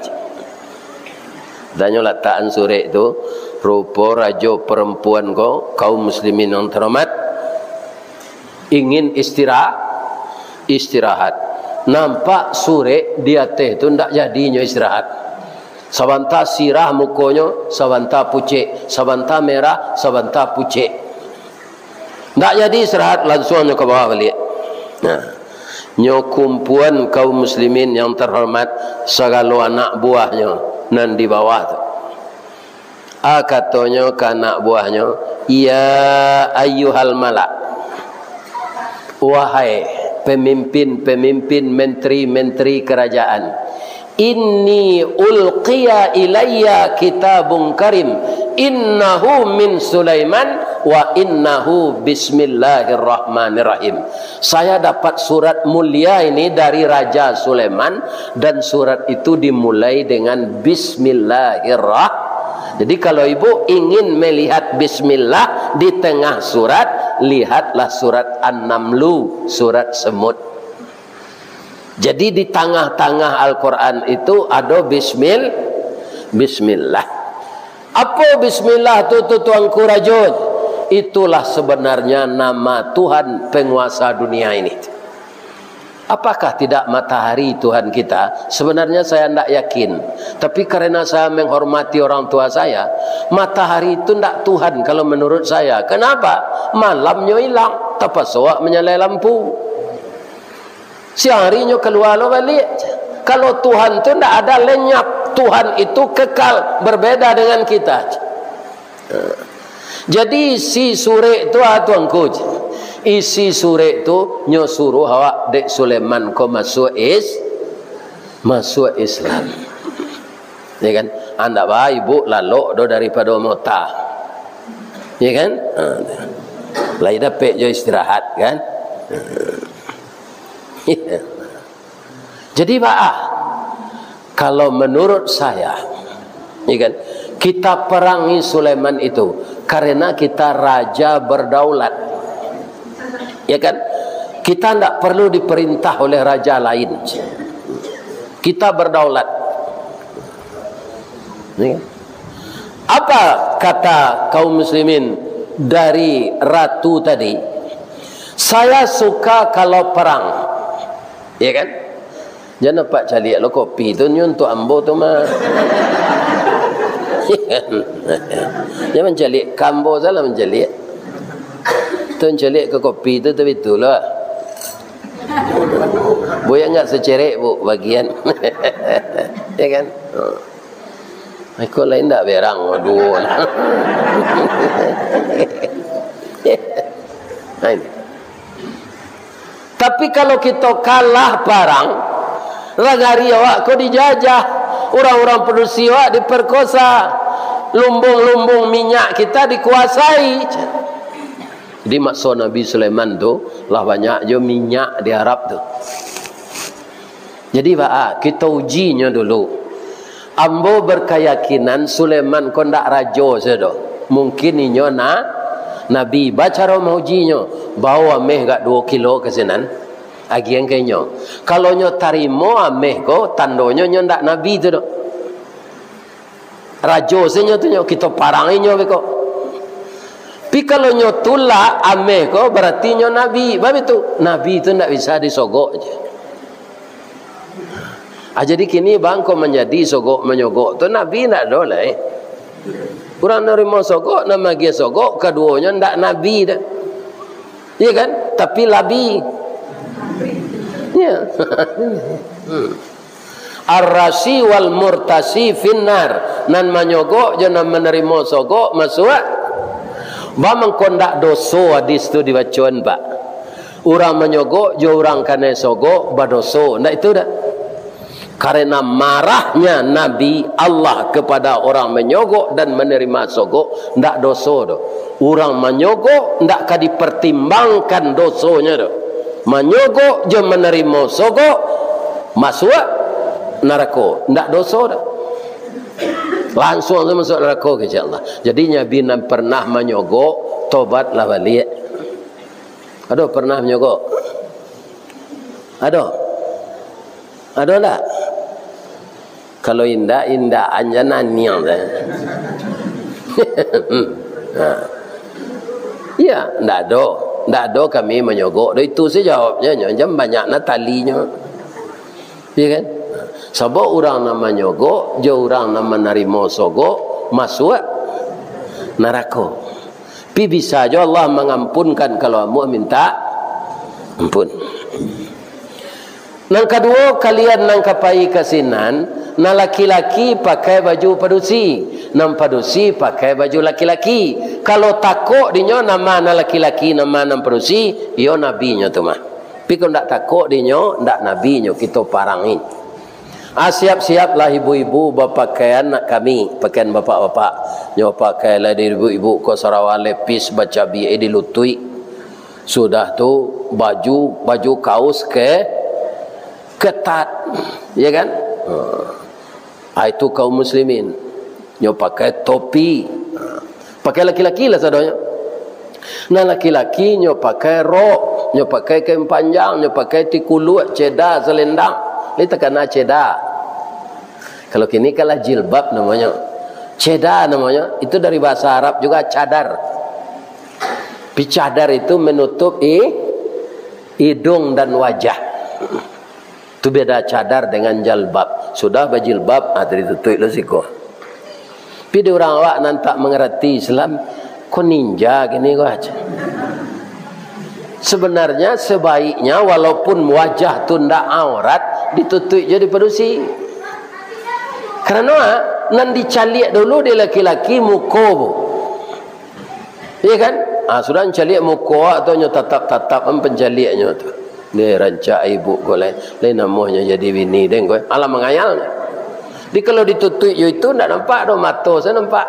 Tanyo latakan surek tu, rupo rajo perempuan ko, kaum muslimin yang terhormat, ingin istira-, istirahat. Nampak surek di ateh tu, ndak jadinyo istirahat. Sabanta sirah mukonyo, sabanta pucek, sabanta merah, sabanta pucek. Ndak jadi istirahat, lansuang nyo ka bawah baliak. Nah, nyo kumpuan kaum muslimin yang terhormat, sagalo anak buahnyo nan di bawah tu. A, katonyo ka anak buahnyo, "Ya ayyuhal mala', wahai pemimpin-pemimpin, menteri-menteri kerajaan, inni ulqiya ilayya kitabun karim, innahu min Sulaiman wa innahu bismillahirrahmanirrahim. Saya dapat surat mulia ini dari Raja Sulaiman, dan surat itu dimulai dengan bismillahirrah." Jadi, kalau ibu ingin melihat bismillah di tengah surat, lihatlah surat An-Namlu, surat semut. Jadi, di tangah-tangah Al-Quran itu ado bismil-, bismillah. Apo bismillah tu, tu Tuanku Rajo? Itulah sebenarnya nama Tuhan penguasa dunia ini. Apakah tidak matahari Tuhan kita? Sebenarnya saya ndak yakin. Tapi karena saya menghormati orang tua saya, matahari itu ndak Tuhan kalau menurut saya. Kenapa? Malamnyo ilang, tapaso awak manyalai lampu. Siang harinyo kalua lo baliak. Kalau Tuhan tu ndak ada lenyap. Tuhan itu kekal, berbeda dengan kita. Jadi isi surek tu, ah, Tuanku, isi surek tu nyo suruh awak dek Sulaiman ko masuak is-, masuak Islam. Ya kan? Andak ba ibu lalok do daripado mota. Ya kan? Ha, lai dapek jo istirahat kan? Jadi, baa, kalau menurut saya, ya kan, kita perangi Sulaiman itu karena kita raja berdaulat. Ya kan? Kita ndak perlu diperintah oleh raja lain. Kita berdaulat. Ya kan? Apa kata kaum muslimin dari ratu tadi? "Saya suka kalau perang." Ya kan? Jan apak caliak lo kopi tu, nyo untuak ambo tu mah. Jan mancaliak ka ambo salah mancaliak. Tu mancaliak ka kopi tu, tapi itulah. Buya ndak sacerek, Bu, bagian. Ya kan? Ha. Iko lain ndak berang, duo. Nah, ini. Tapi kalau kito kalah parang, nagari awak ko dijajah, urang-urang padusi awak diperkosa, lumbung-lumbung minyak kita dikuasai. Di maso Nabi Sulaiman tu, lah banyak jo minyak di Arab tu. Jadi, baa, kito ujinyo dulu. Ambo berkeyakinan Sulaiman ko ndak rajo sajo doh. Mungkin inyo na-, nabi. Bacaro maujinyo, bao ameh agak duo kilo ka sinan, agiah ka inyo. Kalau nyo tarimo ameh ko, tandonyo nyo ndak nabi tu doh. Rajo se nyo tu nyo, kito parangi nyo beko. Tapi kalau nyo tulak ameh ko, berarti nyo nabi. Bab itu, nabi tu ndak bisa disogok je. Ah, jadi kini bangko manjadi sogok manyogok tu, nabi ndak ado lai. Urang narimo sogok, nan magiah sogok, kaduonyo ndak nabi doh. Iya kan? Tapi labi. Ya. Hmm. Ar-rasi wal murtasi finnar. Nan manyogok jo nan manarimo sogok masuak. Ba mangko ndak doso hadis tu dibacoan, Pak? Urang manyogok jo urang kanai sogok badoso, ndak itu dak? Karena marahnya Nabi Allah kepada orang manyogok dan menerima sogok, ndak doso doh. Urang manyogok ndak ka dipertimbangkan dosonyo doh. Manyogok jo manarimo sogok masuak narako, ndak doso doh. Lansuang tu masuak narako, insya Allah. Jadi, Nabi nan pernah manyogok, tobatlah baliak. Ado pernah manyogok? Ado? Ado ndak? Kalau indak, indak, anja naniang sajo. Ha. Iya, ndak ado. Ndak ado kami manyogok. Dah itu sajo jawabnyo, nyo jan banyak na talinyo. Iya kan? Sabab urang nan manyogok, jo urang nan manarimo sogok, masuak narako. Tapi bisa jo Allah mangampunkan kalau amuah minta ampun. Nan kaduo, kalian nan ka pai ka sinan, nan laki-laki pakai baju padusi, nan padusi pakai baju laki-laki. Kalau takok dinyo nama nan laki-laki, nama nan padusi, iyo nabinyo tu mah. Tapi kalau ndak takok dinyo, ndak nabinyo kito parangi. Ah, siap-siaplah ibu-ibu bapakaian nak kami, pakaian bapak-bapak. Nyo pakailah di ibu-ibu ko sarawa lepis bacabiak di lutuik. Sudah tu baju, baju kaus ke ketat, ya kan? Ha. Ah, itu kaum muslimin. Nyo pakai topi. Ha. Pakai laki-laki lah sadonyo. Nah, laki-laki nyo pakai rok, nyo pakai kain panjang, nyo pakai tikuluak, ceda, salendang. Lai takana ceda. Kalau kini kan lah jilbab namonyo. Ceda namonyo, itu dari bahasa Arab juga cadar. Tapi cadar itu menutup i-, hidung dan wajah. Tu beda cadar dengan jalbab. Sudah bajilbab, ah, tadi tutuik lo siko. Tapi di urang awak nan tak mangarati Islam, ko ninja kini ko aja. Sebenarnya, sebaiknya, walaupun wajah tu ndak aurat, ditutuik jo di padusi. Karano, ah, nan dicaliak dulu di laki-laki muko, Bu. Iya kan? Ah, sudah mancaliak muko awak tu, nyo tatap-tatap, am, pancaliaknyo tu. Deh, rancak ibu ko lai. Lai namuahnyo jadi bini, deh, ko. Alah mangayal. Jadi, kalau ditutuik jo itu, ndak nampak doh, mato sajo nampak.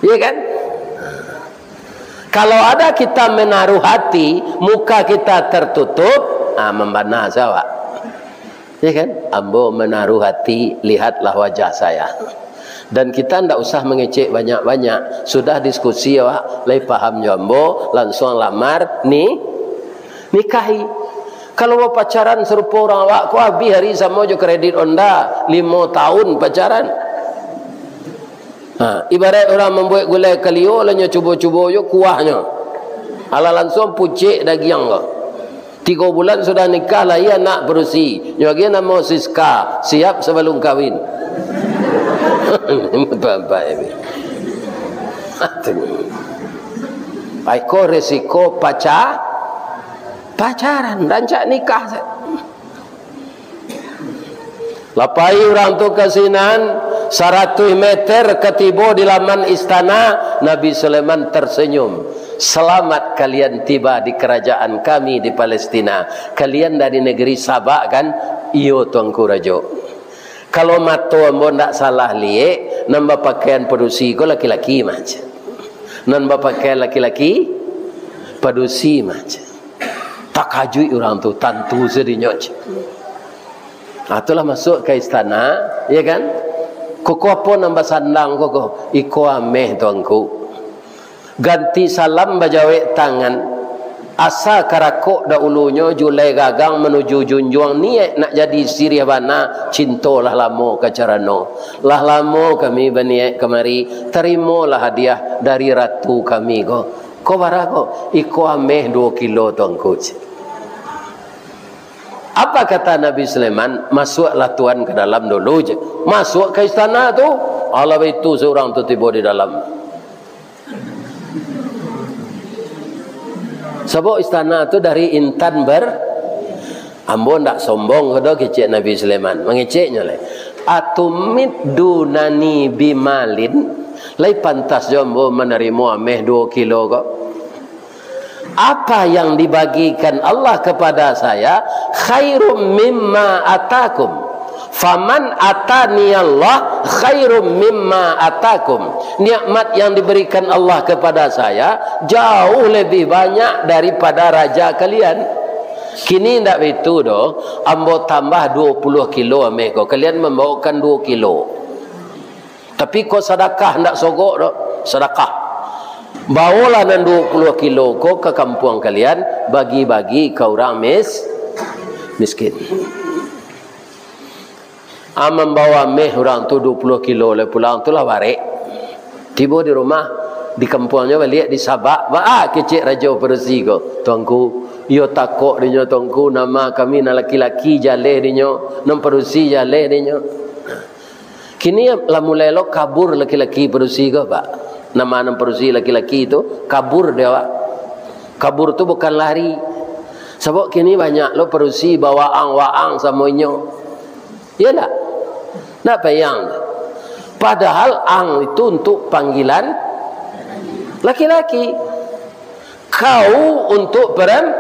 Iya kan? Kalau ada kita menaruh hati, muka kita tertutup, ah, mambana sajo awak. Ya kan? Ambo menaruh hati, lihatlah wajah saya. Dan kita ndak usah mangecek banyak-banyak. Sudah diskusi awak, lai paham jo ambo, lansuang lamar, ni, nikahi. Kalau bapacaran sarupo urang awak ko, abih ari samo jo kredit Honda, limo tahun pacaran. Ha, ibarat urang mambuek gulai kalio, lah nyo cubo-cubo jo kuahnyo. Alah lansuang pucek dagiang ko. Tigo bulan sudah nikah, lahia anak padusi. Nyo agiah namo Siska, siap sabalum kawin. Bapak-bapak ini. Ai ko resiko paca-, pacaran, rancak nikah. Lah pai urang tu ka sinan, saratuih meter ka tibo di laman istana, Nabi Sulaiman tersenyum. "Selamat kalian tiba di kerajaan kami di Palestina. Kalian dari negeri Sabak, kan?" "Iyo, Tuanku Rajo." "Kalau mato ambo ndak salah liek, nan bapakaian padusi ko laki-laki mah," cek. "Nan bapakaian laki-laki, padusi mah," cek. Takajuik urang tu, tantu sadinyo, cek. Ah, tu lah masuak ka istana, ya kan? "Koko apo nan basandang koko?" "Iko ameh, Tuanku." Ganti salam bajawek tangan. Asa karakok dahulunyo, julai gagang manuju junjuang, niaik nak jadi siriah bana, cinto lah lamo ka carano. Lah lamo kami baniaik kamari, tarimolah hadiah dari ratu kami ko. Ko bara ko? Iko ameh duo kilo, Tuanku. Apa kata Nabi Sulaiman? "Masuaklah tuan ka dalam dulu," je. Masuak ka istana tu, alah baitu surang tu tibo di dalam. Sabab istana tu dari intan ber-, ambo ndak sombong ko doh kecek Nabi Sulaiman. Mangeceknyo lai. "Atumiddunani bimalin?" Lai pantas jo ambo manarimo ameh duo kilo ko? Apa yang dibagikan Allah kepada saya khairum mimma atakum. Faman atani Allah khairum mimma atakum. Nikmat yang diberikan Allah kepada saya jauh lebih banyak daripada raja kalian. Kini ndak baitu doh, ambo tambah duo puluah kilo ameh ko, kalian mambawakan duo kilo. Tapi ko sadakah, ndak sogok doh, sadakah. Bawolah nan duo puluah kilo ko ka kampuang kalian, bagi-bagi ka urang mis-, miskin. A, mambawo ameh urang tu duo puluah kilo lai pulang, tu lah barek. Tibo di rumah, di kampuangnyo baliak, disabak, baa kecek rajo padusi ko, "Tuanku, iyo takok dinyo, Tuanku, nama kami nan laki-laki jaleh dinyo, nan padusi jaleh dinyo." Kini lah mulai lo kabur laki-laki padusi ko, Pak. Nama nan padusi laki-laki tu, kabur dek awak. Kabur tu bukan lari. Sabab kini banyak lo padusi bawaang-waang samo inyo. Iyo ndak? Ndak payah. Padahal ang itu untuk panggilan laki-laki. Kau untuk peran-,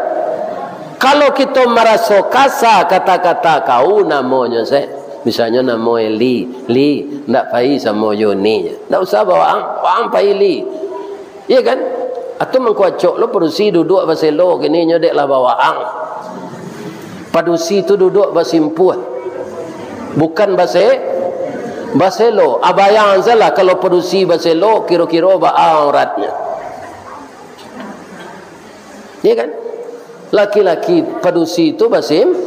kalau kito maraso kasa kata-kata kau, namonyo se, misalnyo namo e Li, Li, ndak pai samo Yuni, ndak usah bawaang, waang pai Li. Iyo kan? Atau mangko acok lo padusi duduak baselo kini nyo dek lah bawaang. Padusi tu duduak basimpuah. Bukan base-, baselo. Abayang salah kalau padusi baselo, kiro-kiro baa auratnyo. Iyo kan? Laki-laki padusi tu basim-,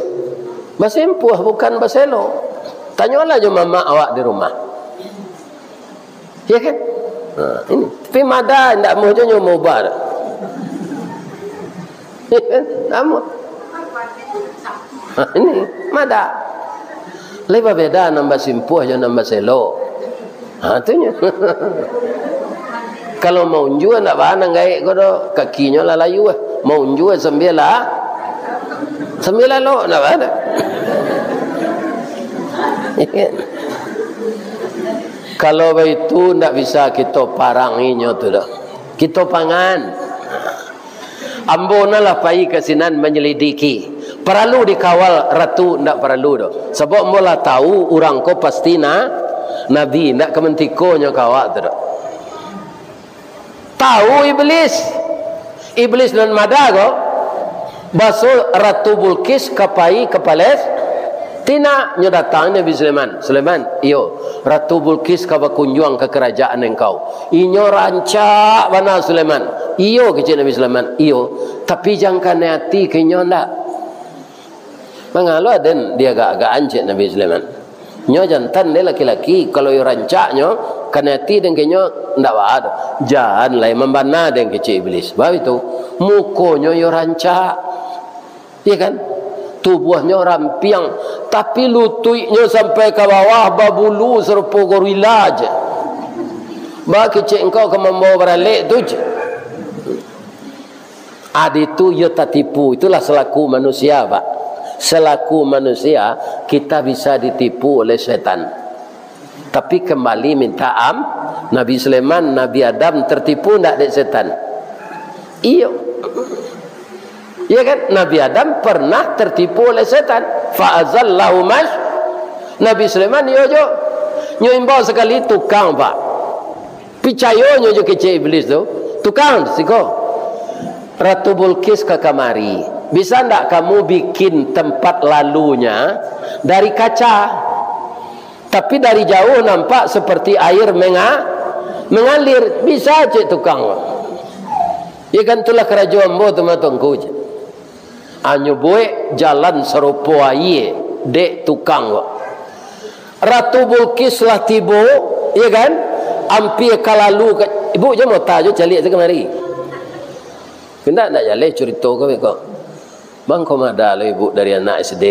basimpuah, bukan baselo. Tanyolah jo mamak awak di rumah. Iyo kan? Ha, ini. Tapi mada indak amuah jo nyo maubah tu. Iyo kan? Amuah. Ha, ini. Mada. Lai babeda nan basimpuah jo nan baselo. Ha, tu nyo. Kalau maunjua ndak baa nan gaek ko doh, kakinyo lah layuah. Maunjua sambia lah, sambia lalok, ndak baa doh. Kalau baitu, ndak bisa kito parangi nyo tu doh. Kito pangan. Ambo nan lah pai ka sinan manyalidiki. Paralu dikawal ratu, ndak paralu doh. Sabab ambo lah tahu urang ko pasti na-, nabi, ndak ka mantikonyo ka awak tu doh. Tahu Iblis. Iblis nan mada ko, baso Ratu Bulkis ka pai ka Palestina, nyo datang Nabi Sulaiman. "Sulaiman, iyo, Ratu Bulkis ka bakunjuang ka karajaan engkau. Inyo rancak bana, Sulaiman." "Iyo," kecek Nabi Sulaiman, "iyo, tapi jan kanai ati ka inyo ndak." Mangalo aden diagak-agakan, cek Nabi Sulaiman. Nyo jantan dek laki-laki, kalau iyo rancak nyo, kanai ati den ka inyo ndak baa doh. Jan lai mambana den, kecek Iblis. Baitu, mukonyo iyo rancak. Iyo kan? Tubuahnyo rampiang, tapi lutuiknyo sampai ka bawah babulu sarupo gorila je. Baa kecek engkau ka mambawa baralek tu je. Adi tu iyo tatipu. Itulah selaku manusia, Pak. Selaku manusia, kita bisa ditipu oleh setan. Tapi kembali minta am-, Nabi Sulaiman, Nabi Adam tertipu ndak dek setan? Iyo. Iyo kan? Nabi Adam pernah tertipu oleh setan. Fa azallahu mas-, Nabi Sulaiman iyo jo. Nyo imbau sakali tukang, Pak. Picayo nyo jo kecek Iblis tu. "Tukang, siko. Ratu Bulkis ka kamari. Bisa ndak kamu bikin tempat lalunya dari kaca? Tapi dari jauh nampak seperti air menga-, mengalir." "Bisa," cek tukang. "Iyo kan, itulah karajo ambo tu mah, Tuanku," cek. Anyo buek jalan sarupo aia dek tukang ko. Ratu Bulkis lah tibo, iyo kan? Ampia ka lalu ka, ibu jo mota jo caliak tu kamari. Indak, ndak jaleh curito ko beko. Mangko mada lo ibu dari anak S D.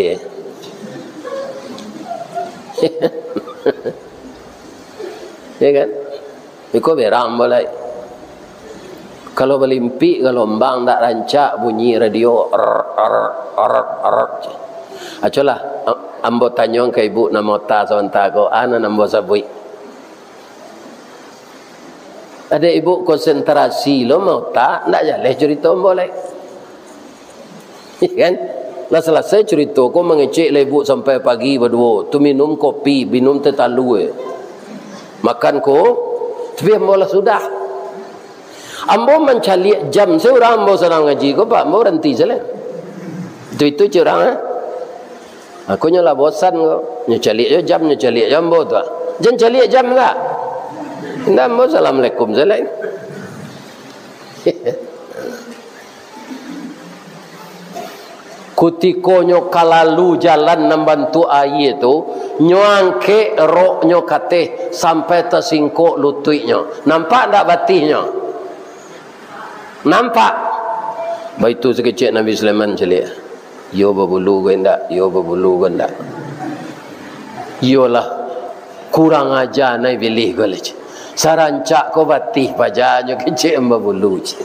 Iyo kan? Iko berang ambo lai. Kalau balimpik galombang ndak rancak bunyi radio, er, er, er, er. Acolah, am-, ambo tanyo ka ibu nan mota sabanta ko, a nan ambo sabuik. Adek ibu konsentrasi lo mota, ndak jaleh curito ambo lai. Kan? Lah salasai curito ko, mangecek lah ibu sampai pagi baduo. Tu minum kopi, minum teh talua. Makan ko, tapi ambo lah sudah. Ambo mancaliak jam se urang ambo sadang ngaji ko, Pak, ambo baranti se lah. Itu-itu cek urang, eh. Aku nyo lah bosan ko. Nyo caliak jo jam, nyo caliak jo ambo tu, ah. Jan caliak jam lah. Indak, ambo assalamualaikum se lah. Kutiko nyo ka lalu jalan nan bantuak aia tu, nyo angkek roknyo ka ateh sampai tasingkok lutuiknyo. Nampak ndak batihnyo? Nampak. Baitu sakecek Nabi Sulaiman caliak. Iyo babulu ko indak, iyo babulu ko indak. Iyolah, kurang aja nai bilih ko lah, cik. Sarancak ko batih paja nyo kecek babulu, cik.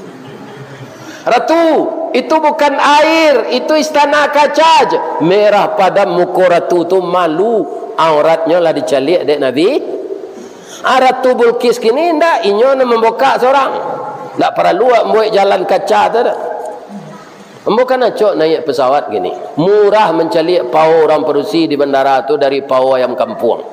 Ratu, itu bukan air, itu istana kaca, cik. Merah padam muko ratu tu, malu. Auratnyo lah dicaliak dek Nabi. Ah, Ratu Bulkis kini indak, inyo nan mambokak sorang. Ndak paralu awak mambuek jalan kaca tu dak. Ambo kan acok naiak pesawat kini. Murah mancaliak pao urang padusi di bandara tu dari pao ayam kampuang.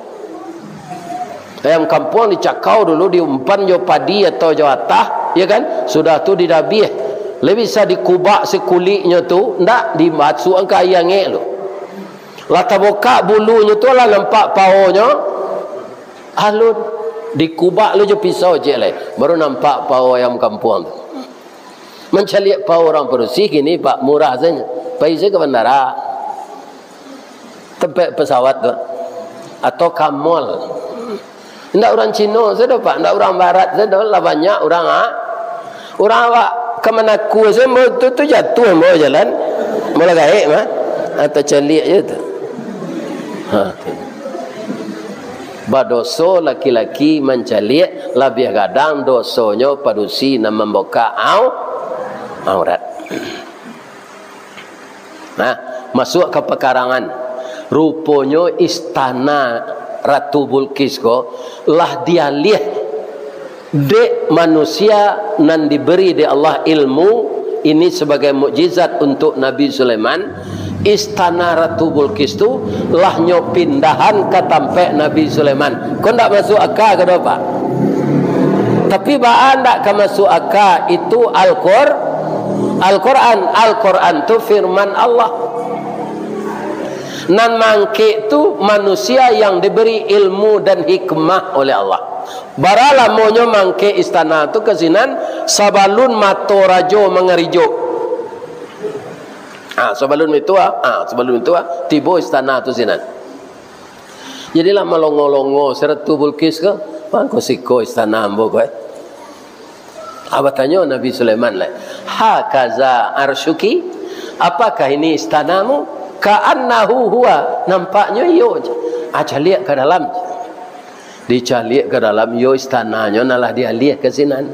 Ayam kampuang dicakau dulu, diumpan jo padi atau jo atah, ya kan? Sudah tu didabiah. Lai bisa dikubak sikuliknyo tu, ndak, dimasuakan ka aia angek tu. Lah tabokak bulunyo tu, lah nampak paonyo, alun. Dikubak lu jo pisau ciek lai, baru nampak pao ayam kampuang tu. Mancaliak pao urang padusi kini, Pak, murah sajo. Pai sajo ka bandara, tampek pesawat tu, atau ka mall. Indak urang Cino sajo, Pak, indak urang Barat sajo, lah banyak urang, ah. Urang awak ka Manaku sajo, ambo tu, tu jatuah ambo jalan. Ambo lah gaek mah. Ah, tacaliak je tu. Ha. Badoso laki-laki mancaliak, labiah gadang dosonyo padusi nan mambokak au-, aurat. Nah, masuak ka pakarangan. Ruponyo istana Ratu Bulkis ko lah dialiah dek manusia nan diberi dek Allah ilmu ini sabagai mukjizat untuk Nabi Sulaiman. Istana Ratu Bulkis tu lah nyo pindahan ka tampek Nabi Sulaiman. Ko ndak masuak aka ka do, Pak? Tapi baa ndak ka masuak aka, itu Al-Qur-, Al-Quran. Al-Quran tu firman Allah. Nan mangkek tu manusia yang diberi ilmu dan hikmah oleh Allah. Bara lamonyo mangkek istana tu ka sinan, sabalun mato rajo mangarijo. Ah, sabalun itu, ah, ah, sabalun itu, ah, tibo istana tu sinan. Jadilah malongo-longo si Ratu Bulkis ko, "Mangko siko istana ambo ko, eh?" Ah, batanyo Nabi Sulaiman lai, "Hakaza arsyuki? Apakah ini istanamu?" "Ka'annahu huwa." "Nampaknyo iyo." Ah, caliak ka dalam. Dicaliak ka dalam, iyo istananyo nan lah dialiah ka sinan.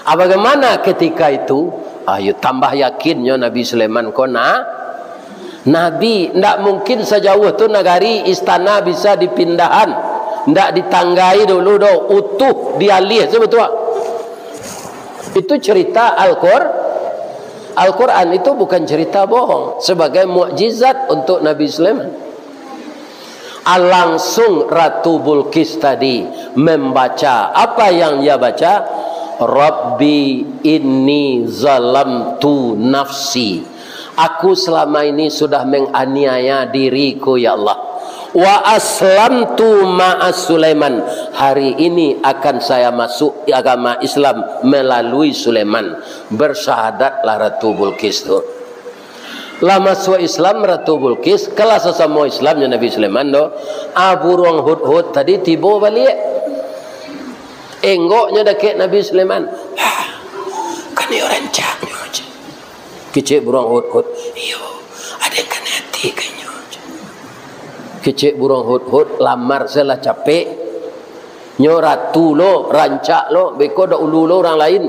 Ah, bagaimana ketika itu? Ah, iyo tambah yakinnyo Nabi Sulaiman ko na-, nabi. Ndak mungkin sajauah tu nagari, istana bisa dipindahan. Ndak ditanggai dulu doh, utuh dialiah sabatua. Itu cerita Al-Qur-, Al-Quran, itu bukan cerita bohong. Sebagai mukjizat untuk Nabi Sulaiman. Ah, langsung Ratu Bulkis tadi membaca. Apa yang ia baca? "Rabbi inni zalamtu nafsi." "Aku selama ini sudah menganiaya diriku, ya Allah. Wa aslamtu ma'a Sulaiman. Hari ini akan saya masuk agama Islam melalui Sulaiman." Bersyahadatlah Ratu Bulkis tu. Lah masuak Islam Ratu Bulkis, kalah sasamo Islam jo Nabi Sulaiman tu. Ah, buruang hudhud tadi tibo baliak. Enggoknyo dakek Nabi Sulaiman. "Hah, kan iyo rancaknyo," cek. Kecek buruang hudhud. "Iyo, aden kanai ati ka inyo," cek. Kecek buruang hudhud, lamar salah capek. Nyo ratu lo, rancak lo, beko dak ulu lo urang lain.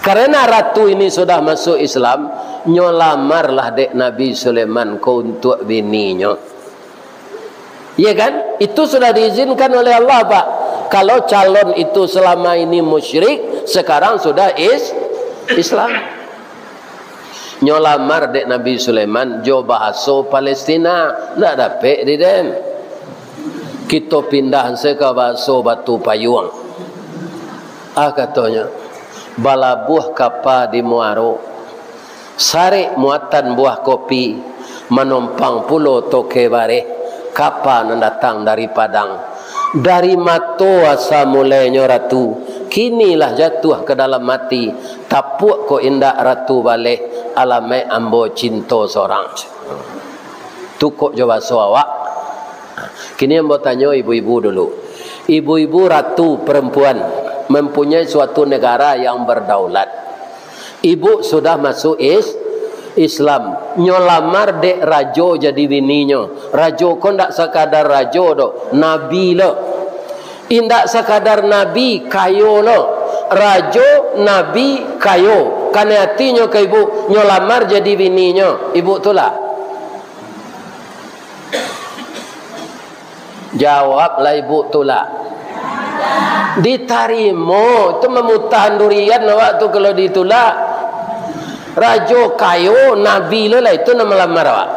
Karena ratu ini sudah masuk Islam, nyo lamarlah dek Nabi Sulaiman ko untuak bininyo. Iya kan? Itu sudah diizinkan oleh Allah, Pak. Kalau calon itu selama ini musyrik, sekarang sudah is-, Islam. Nyo lamar dek Nabi Sulaiman jo bahaso Palestina, ndak dapek di den. Kito pindah se ka bahaso Batu Payuang. Ah, katonyo, balabuah kapa di muaro, sarek muatan buah kopi, manompang pulo toke bareh, kapa nan datang dari Padang. Dari mato asa mulainyo, Ratu, Kini lah jatuah ka dalam ati, tapuak kok indak ratu baleh, alamaik ambo cinto sorang. Tu kok jo baso awak. Kini ambo tanyo ibu-ibu dulu. Ibu-ibu ratu perempuan mempunyai suatu negara yang berdaulat. Ibu sudah masuk is-, Islam. Nyo lamar dek rajo jadi bininyo. Rajo ko ndak sakadar rajo doh, nabi lo. Indak sakadar nabi, kayo lo. Rajo, nabi, kayo. Kanai atinyo ka ibu, nyo lamar jadi bininyo. Ibu tulak? Jawablah ibu, tulak. Ditarimo, itu mamutahan durian awak tu kalau ditulak. Rajo kayo, nabi lo lah itu nan malamar awak.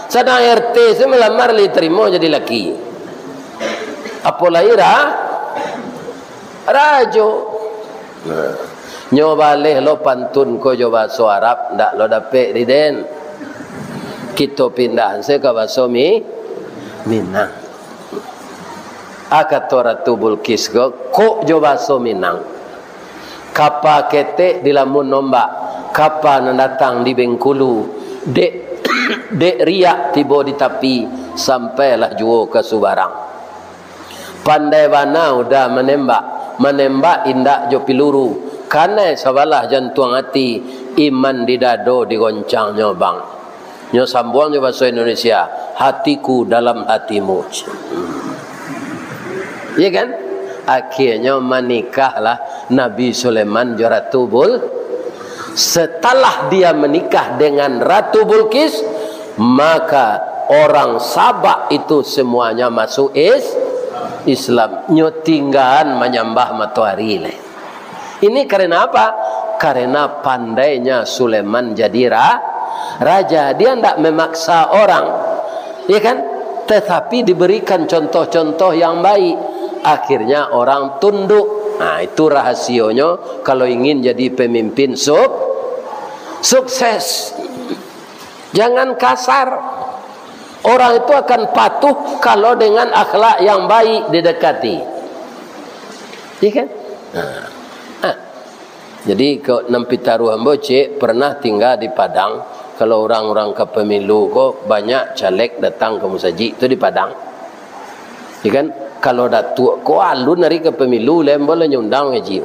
Sadang R T se malamar lah ditarimo jadi laki. Apo lai ra-, rajo. Nah, nyo baleh lo pantun ko jo baso Arab, ndak lo dapek di den. Kito pindah se ka baso Mi-, Minang. A kato Ratu Bulkis ko, kok jo baso Minang. Kapa ketek dilamun ombak, kapa nan datang di Bengkulu, dek, dek riak tibo di tapi, sampailah juo ka subarang. Pandai bana uda manembak, manembak indak jo piluru, kanai sabalah jantuang ati, iman di dado digoncangnyo bang. Nyo sambuang jo baso Indonesia, hatiku dalam hatimu. Iya kan? Akhirnyo manikahlah Nabi Sulaiman jo Ratu Bul-, setelah dia menikah dengan Ratu Bulkis, maka orang Sabak itu semuanya masuk is-, Islam. Nyo tinggaan manyambah matoari lai. Ini karena apa? Karena pandainya Sulaiman jadi ra-, raja. Dia ndak memaksa orang, ya kan? Tetapi diberikan contoh-contoh yang baik. Akhirnya orang tunduk. Nah, itu rahasionyo kalau ingin jadi pemimpin suk-, sukses. Jangan kasar. Orang itu akan patuh kalau dengan akhlak yang baik didekati. Iya kan? Nah. Ah. Jadi, ko nan pitaruah ambo, cek, pernah tingga di Padang. Kalau urang-urang ka pemilu ko, banyak caleg datang ka musajik tu di Padang. Iya kan? Kalau datuak ko alun ari ka pemilu, lai ambo lah nyo undang haji.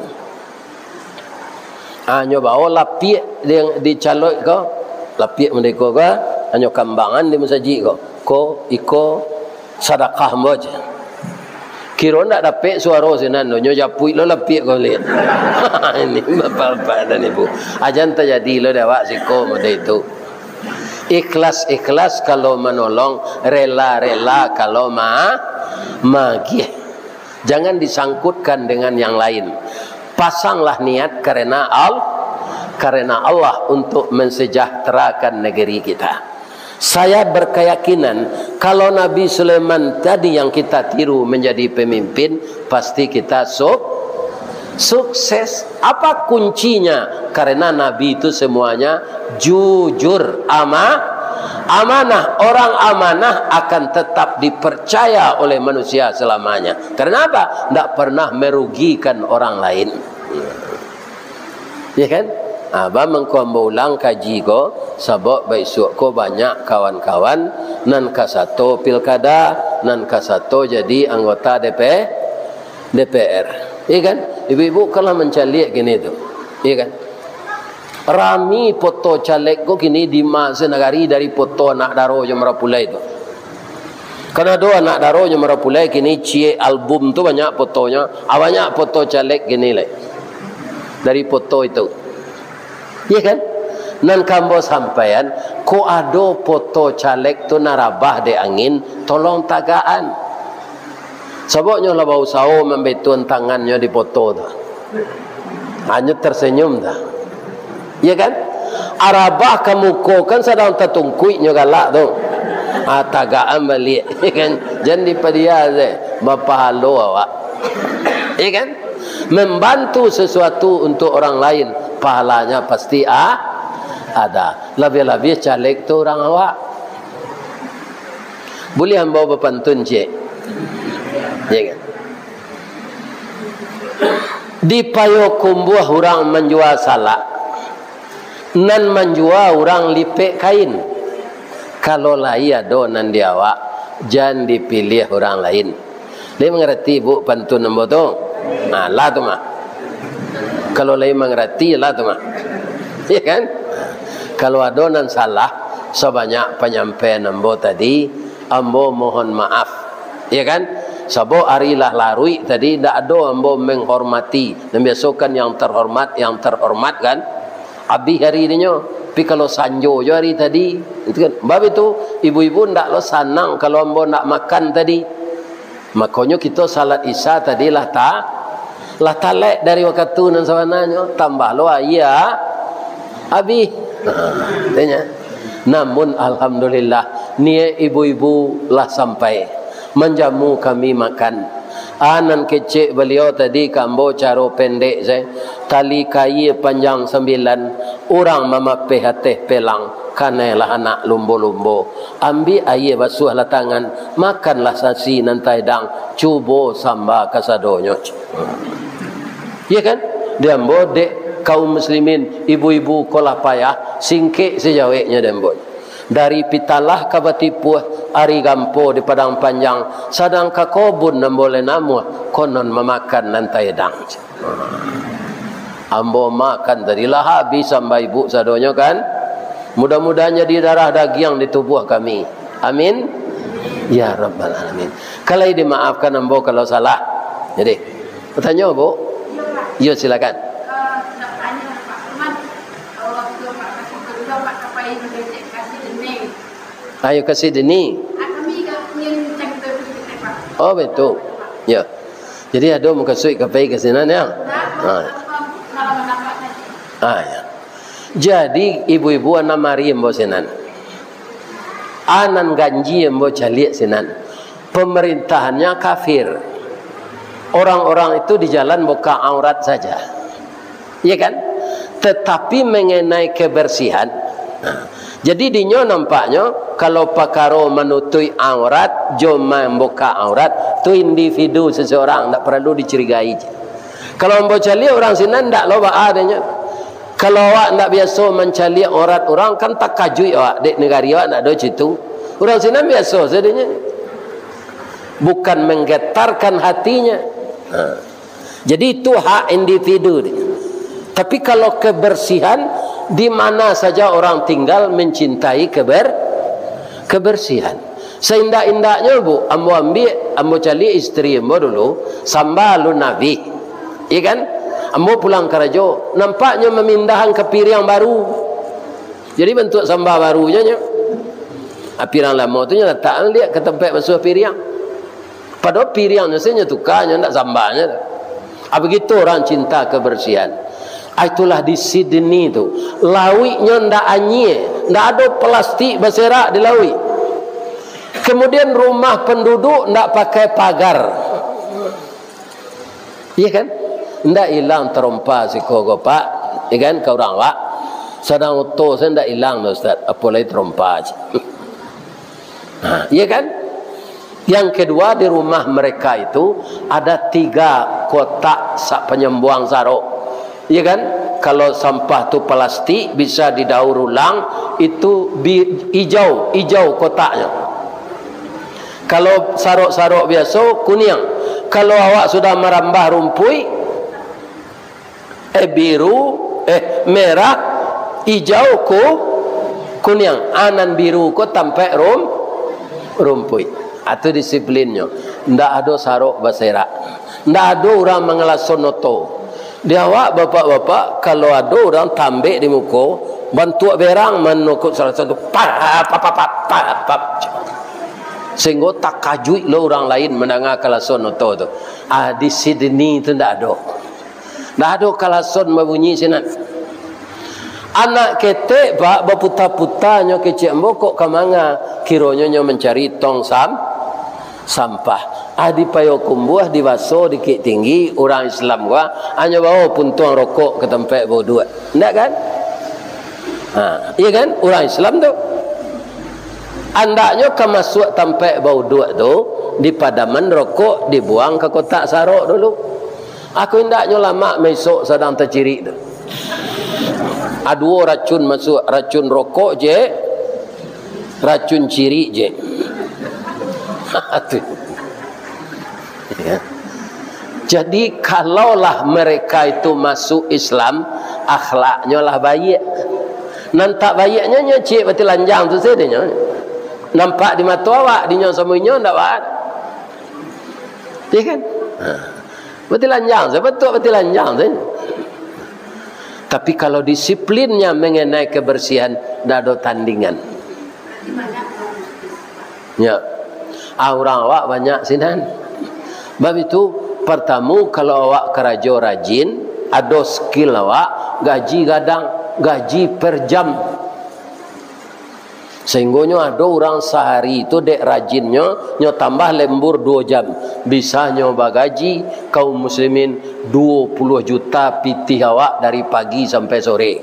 Ah, nyo bao lapiak di, di calok ko, lapiak merdeka ko, anyo kambangan di masajik ko. Ko, iko, sadakah ambo, cek. Kiro ndak dapek suaro sinan tu, nyo japuik lo lapiak ko liak. Ini bapak-bapak dan ibu. Ajan tajadi lo dek awak siko model itu. Ikhlas-ikhlas kalau manolong, rela-rela kalau ma-, magiah. Jangan disangkutkan dengan yang lain. Pasanglah niat karena Al-, karena Allah untuk mensejahterakan negeri kita. Saya berkeyakinan, kalau Nabi Sulaiman tadi yang kita tiru menjadi pemimpin, pasti kita suk-, sukses. Apa kuncinya? Karena Nabi itu semuanya jujur, ama-, amanah. Orang amanah akan tetap dipercaya oleh manusia selamanya. Karena apa? Ndak pernah merugikan orang lain. Ya kan? Ah, ba mangko ambo ulang kaji ko, sabab baisuak ko banyak kawan-kawan nan kasato pilkada, nan kasato jadi anggota D P, D P R. Iya kan? Ibu-ibu kan lah mancaliak kini tu. Iya kan? Rami foto caleg ko kini di ma-, sanagari dari foto anak daro jo marapulai tu. Kan ado anak daro jo marapulai kini ciek album tu banyak fotonyo. Ah, banyak foto caleg kini lai. Dari foto itu. Iya kan? Nan ka ambo sampaian, kok ado foto caleg tu nan rabah dek angin, tolong tagakan. Sabab nyo lah bausaho mambetun tangannyo di foto tu. Hanyo tersenyum tu. Iya kan? Arabah ka muko kan sadang tatungkuik nyo galak tu. Ah, tagakan baliak, ya kan? Jan dipadia se, bapahalo awak. Iya kan? Membantu sesuatu untuk orang lain, pahalanya pasti a-, ada. Labiah-labiah caleg tu urang awak. Buliah ambo bapantun ciek? Ya kan? Di Payokumbuah urang manjua salak, nan manjua urang lipek kain. Kalau lai ado nan di awak, jan dipiliah urang lain. Lai mangarati, Bu, pantun ambo tu? Nah, lah tu mah. Kalau lai mangarati, lah tu mah. Ya kan? Kalau ado nan salah, sabanyak panyampaian ambo tadi, ambo mohon maaf. Ya kan? Sabab ari lah laruik tadi, ndak ado ambo menghormati. Nan biaso kan yang terhormat, yang terhormat kan? Abih ari dinyo. Tapi kalau sanjo jo ari tadi, itu kan. Bab itu, ibu-ibu ndak lo sanang kalau ambo ndak makan tadi. Makonyo kito salat Isya tadi lah ta-, lah talek dari wakatu nan sabananyo, tambah lo aia abih. Nah, katanya. Namun alhamdulillah, niaik ibu-ibu lah sampai manjamu kami makan. Ah, nan kecek baliau tadi ka ambo caro pendek sajo, tali kaia panjang sambilan, urang mamapeh ateh pelang, kanai lah anak lumbo-lumbo. Ambiak aia basuahlah tangan, makanlah nasi nan taedang, cubo samba kasadonyo. Ya kan? Di ambo dek kaum muslimin, ibu-ibu ko lah payah, singkek sajaweknyo di ambo. Dari Pitalah ka Batipuah, ari gampo di Padang Panjang, sadang ka kobun ambo lai namuah, konon mamakan nan taedang. Ambo makan tadi lah habis samba ibu sadonyo kan. Mudah-mudahan jadi darah dagiang di tubuah kami. Amin. Ya Rabbal Alamin. Kalau dimaafkan ambo kalau salah. Jadi, bertanya, Bu? Ya, silakan. Ayo ka Sydney. Oh, betul. Ya. Jadi, ado mukasuik ka pai ka sinan, ya? Ha. Ha, ya. Jadi, ibu-ibu, anak mari ambo sinan. Anan ganji ambo caliak sinan. Pemerintahannyo kafir. Orang-orang itu di jalan buka aurat saja. Iya kan? Tetapi mengenai kebersihan, nah, jadi dinyo nampaknyo, kalau pakaro manutuik aurat, jo mambuka aurat, tu individu seseorang, ndak paralu dicurigai. Kalau ambo caliak urang sinan, ndak lo baa dinyo. Kalau awak ndak biaso mancaliak aurat urang, kan takajuik awak, dek nagari awak ndak ado citu. Urang sinan biaso sadonyo. Bukan menggetarkan hatinya. Nah. Jadi, itu hak individu dia. Tapi, kalau kebersihan, di mana saja orang tinggal mencintai keber-, kebersihan. Seindak-indaknyo, Bu, ambo ambiak, ambo caliak isteri ambo dulu, samba alun abih. Iya kan? Ambo pulang karajo, nampaknyo mamindahan ka piriang baru. Jadi, bantuak samba barunyo nyo. Ah, piriang lamo tu nyo latak liak ka tampek basuah piriang. Padahal piriangnyo sajo nyo tuka, nyo ndak sambanyo tu. Ah, begitu orang cinta kebersihan. Ah, itulah di Sydney tu. Lauiknyo ndak anyie, ndak ado plastik baserak di lauik. Kemudian rumah penduduk ndak pakai pagar. Iya kan? Ndak ilang tarompa siko ko, Pak. Iya kan, ka urang awak. Sadang oto sajo ndak ilang doh, Ustaz. Apo lai tarompa. Ha, iya kan? Yang kedua, di rumah mereka itu ada tiga kotak sa-, panyambuang sarok. Iya kan? Kalau sampah tu plastik, bisa didaur ulang, itu bi-, ijau, ijau kotaknyo. Kalau sarok-sarok biaso, kuniang. Kalau awak sudah marambah rumpuik, eh, biru, eh, merah, ijau, ku-, kuniang. Ah, nan biru ko tampek rum-, rumpuik. Atu disiplinnyo. Ndak ado sarok baserak. Ndak ado urang mangalason oto. Di awak, bapak-bapak, kalau ado urang tambek di muko, bantuak berang manukuk salah satu, pap, pap, pap, pap, pap, pap. Sehinggo takajuik lo urang lain mandanga kalason oto tu. Ah, di Sydney tu ndak ado. Ndak ado kalason babunyi sinan. Anak ketek, Pak, baputa-puta nyo kecek ambo kok ka manga, kironyo nyo mancari tong sam-, sampah. Ah, di Payokumbuah, di Baso, di Bukittinggi, urang Islam ko, hanyo bao puntuang rokok ka tampek bauduak. Ndak kan? Ha, iya kan? Urang Islam tu. Andaknyo ka masuak tampek bauduak tu, dipadaman rokok, dibuang ka kotak sarok dulu. Ako indaknyo lamak maisok sadang tacirik tu. Aduo racun masuak, racun rokok je, racun cirik je. Tu. Ya. Jadi, kalaulah mereka itu masuk Islam, akhlaknyo lah baiak. Nan tak baiaknyo, nyo ciek batilanjang tu sadonyo. Nampak di mato awak, dinyo samo inyo ndak baiak. Ya kan? Ha. Batilanjang, sabab tu batilanjang tu. Tapi kalau disiplinnya mengenai kebersihan, ndak ado tandingan. Ya. Ah, urang awak banyak sinan. Bab itu, partamo, kalau awak karajo rajin, ado skill awak, gaji gadang, gaji per jam. Sahinggonyo ado urang sahari tu dek rajinnyo, nyo tambah lembur duo jam, bisanyo bagaji kaum muslimin duo puluah juta pitih awak dari pagi sampai sore.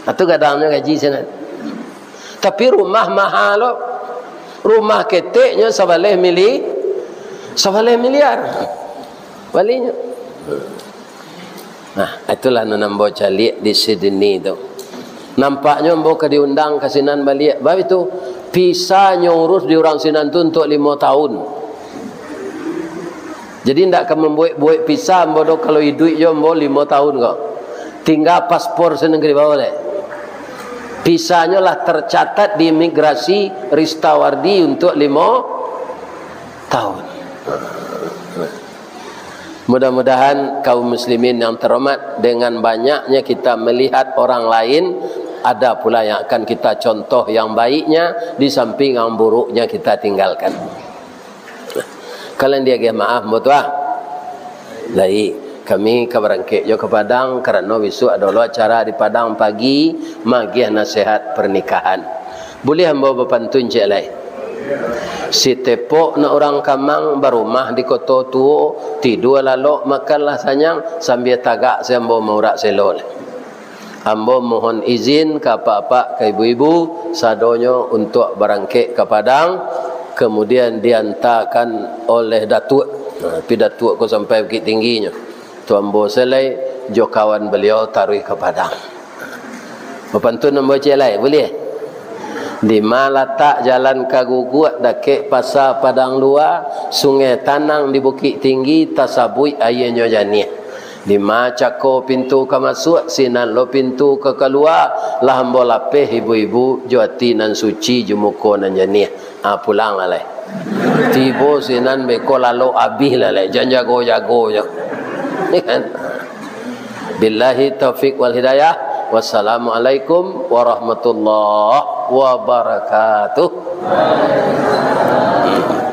Itu gadangnyo gaji sinan. Tapi rumah maha lo. Rumah keteknyo sabaleh mili-, sabaleh miliar. Balinyo. Nah, itulah nan ambo caliak di Sydney tu. Nampaknyo ambo ka diundang ka sinan baliak. Bab itu, visa nyo urus di urang sinan tu untuak limo tahun. Jadi, ndak ka mambuek-buek visa ambo doh, kalau iduik jo ambo limo tahun ko. Tingga paspor sinan ka dibawa dek. Visanyo lah tercatat di imigrasi Ristawardi untuak limo tahun. Mudah-mudahan kaum muslimin yang terhormat, dengan banyaknya kita melihat orang lain, ada pula yang akan kita contoh yang baiknya, di samping yang buruknya kita tinggalkan. Kalian diagiah maaf, ambo tu ah. Lai, kami ka barangkek jo ka Padang, karano bisuak ado lo acara di Padang pagi, magiah nasihat pernikahan. Buliah ambo bapantun ciek lai? Sitepok nak urang kamang, barumah di koto tuo, tidua lalok, makanlah sanyang, sambia tagak se ambo maurak selo lai. Ambo mohon izin ka apak-apak, ka ibu-ibu, sadonyo untuak barangkek ka Padang, kemudian diantakan oleh Datuak. Nah, tapi Datuak ko sampai Bukittingginyo. Tu ambo se lai jo kawan baliau taruih ka Padang. Bapantun ambo ciek lai, buliah? Dima latak jalan ka Guguak, dakek Pasa Padang Lua, Sungai Tanang di Bukittinggi, tasabuik aianyo janiah. Dima cako pintu ka masuak, sinan lo pintu ka kalua, lah ambo lapeh ibu-ibu, jo ati nan suci, jo muko nan janiah. Ah, pulang lah lai. Tibo sinan beko lalok abih lah lai, jan jago-jago jo. Kan? Billahi taufik wal hidayah. Wassalamualaikum warahmatullahi wabarakatuh.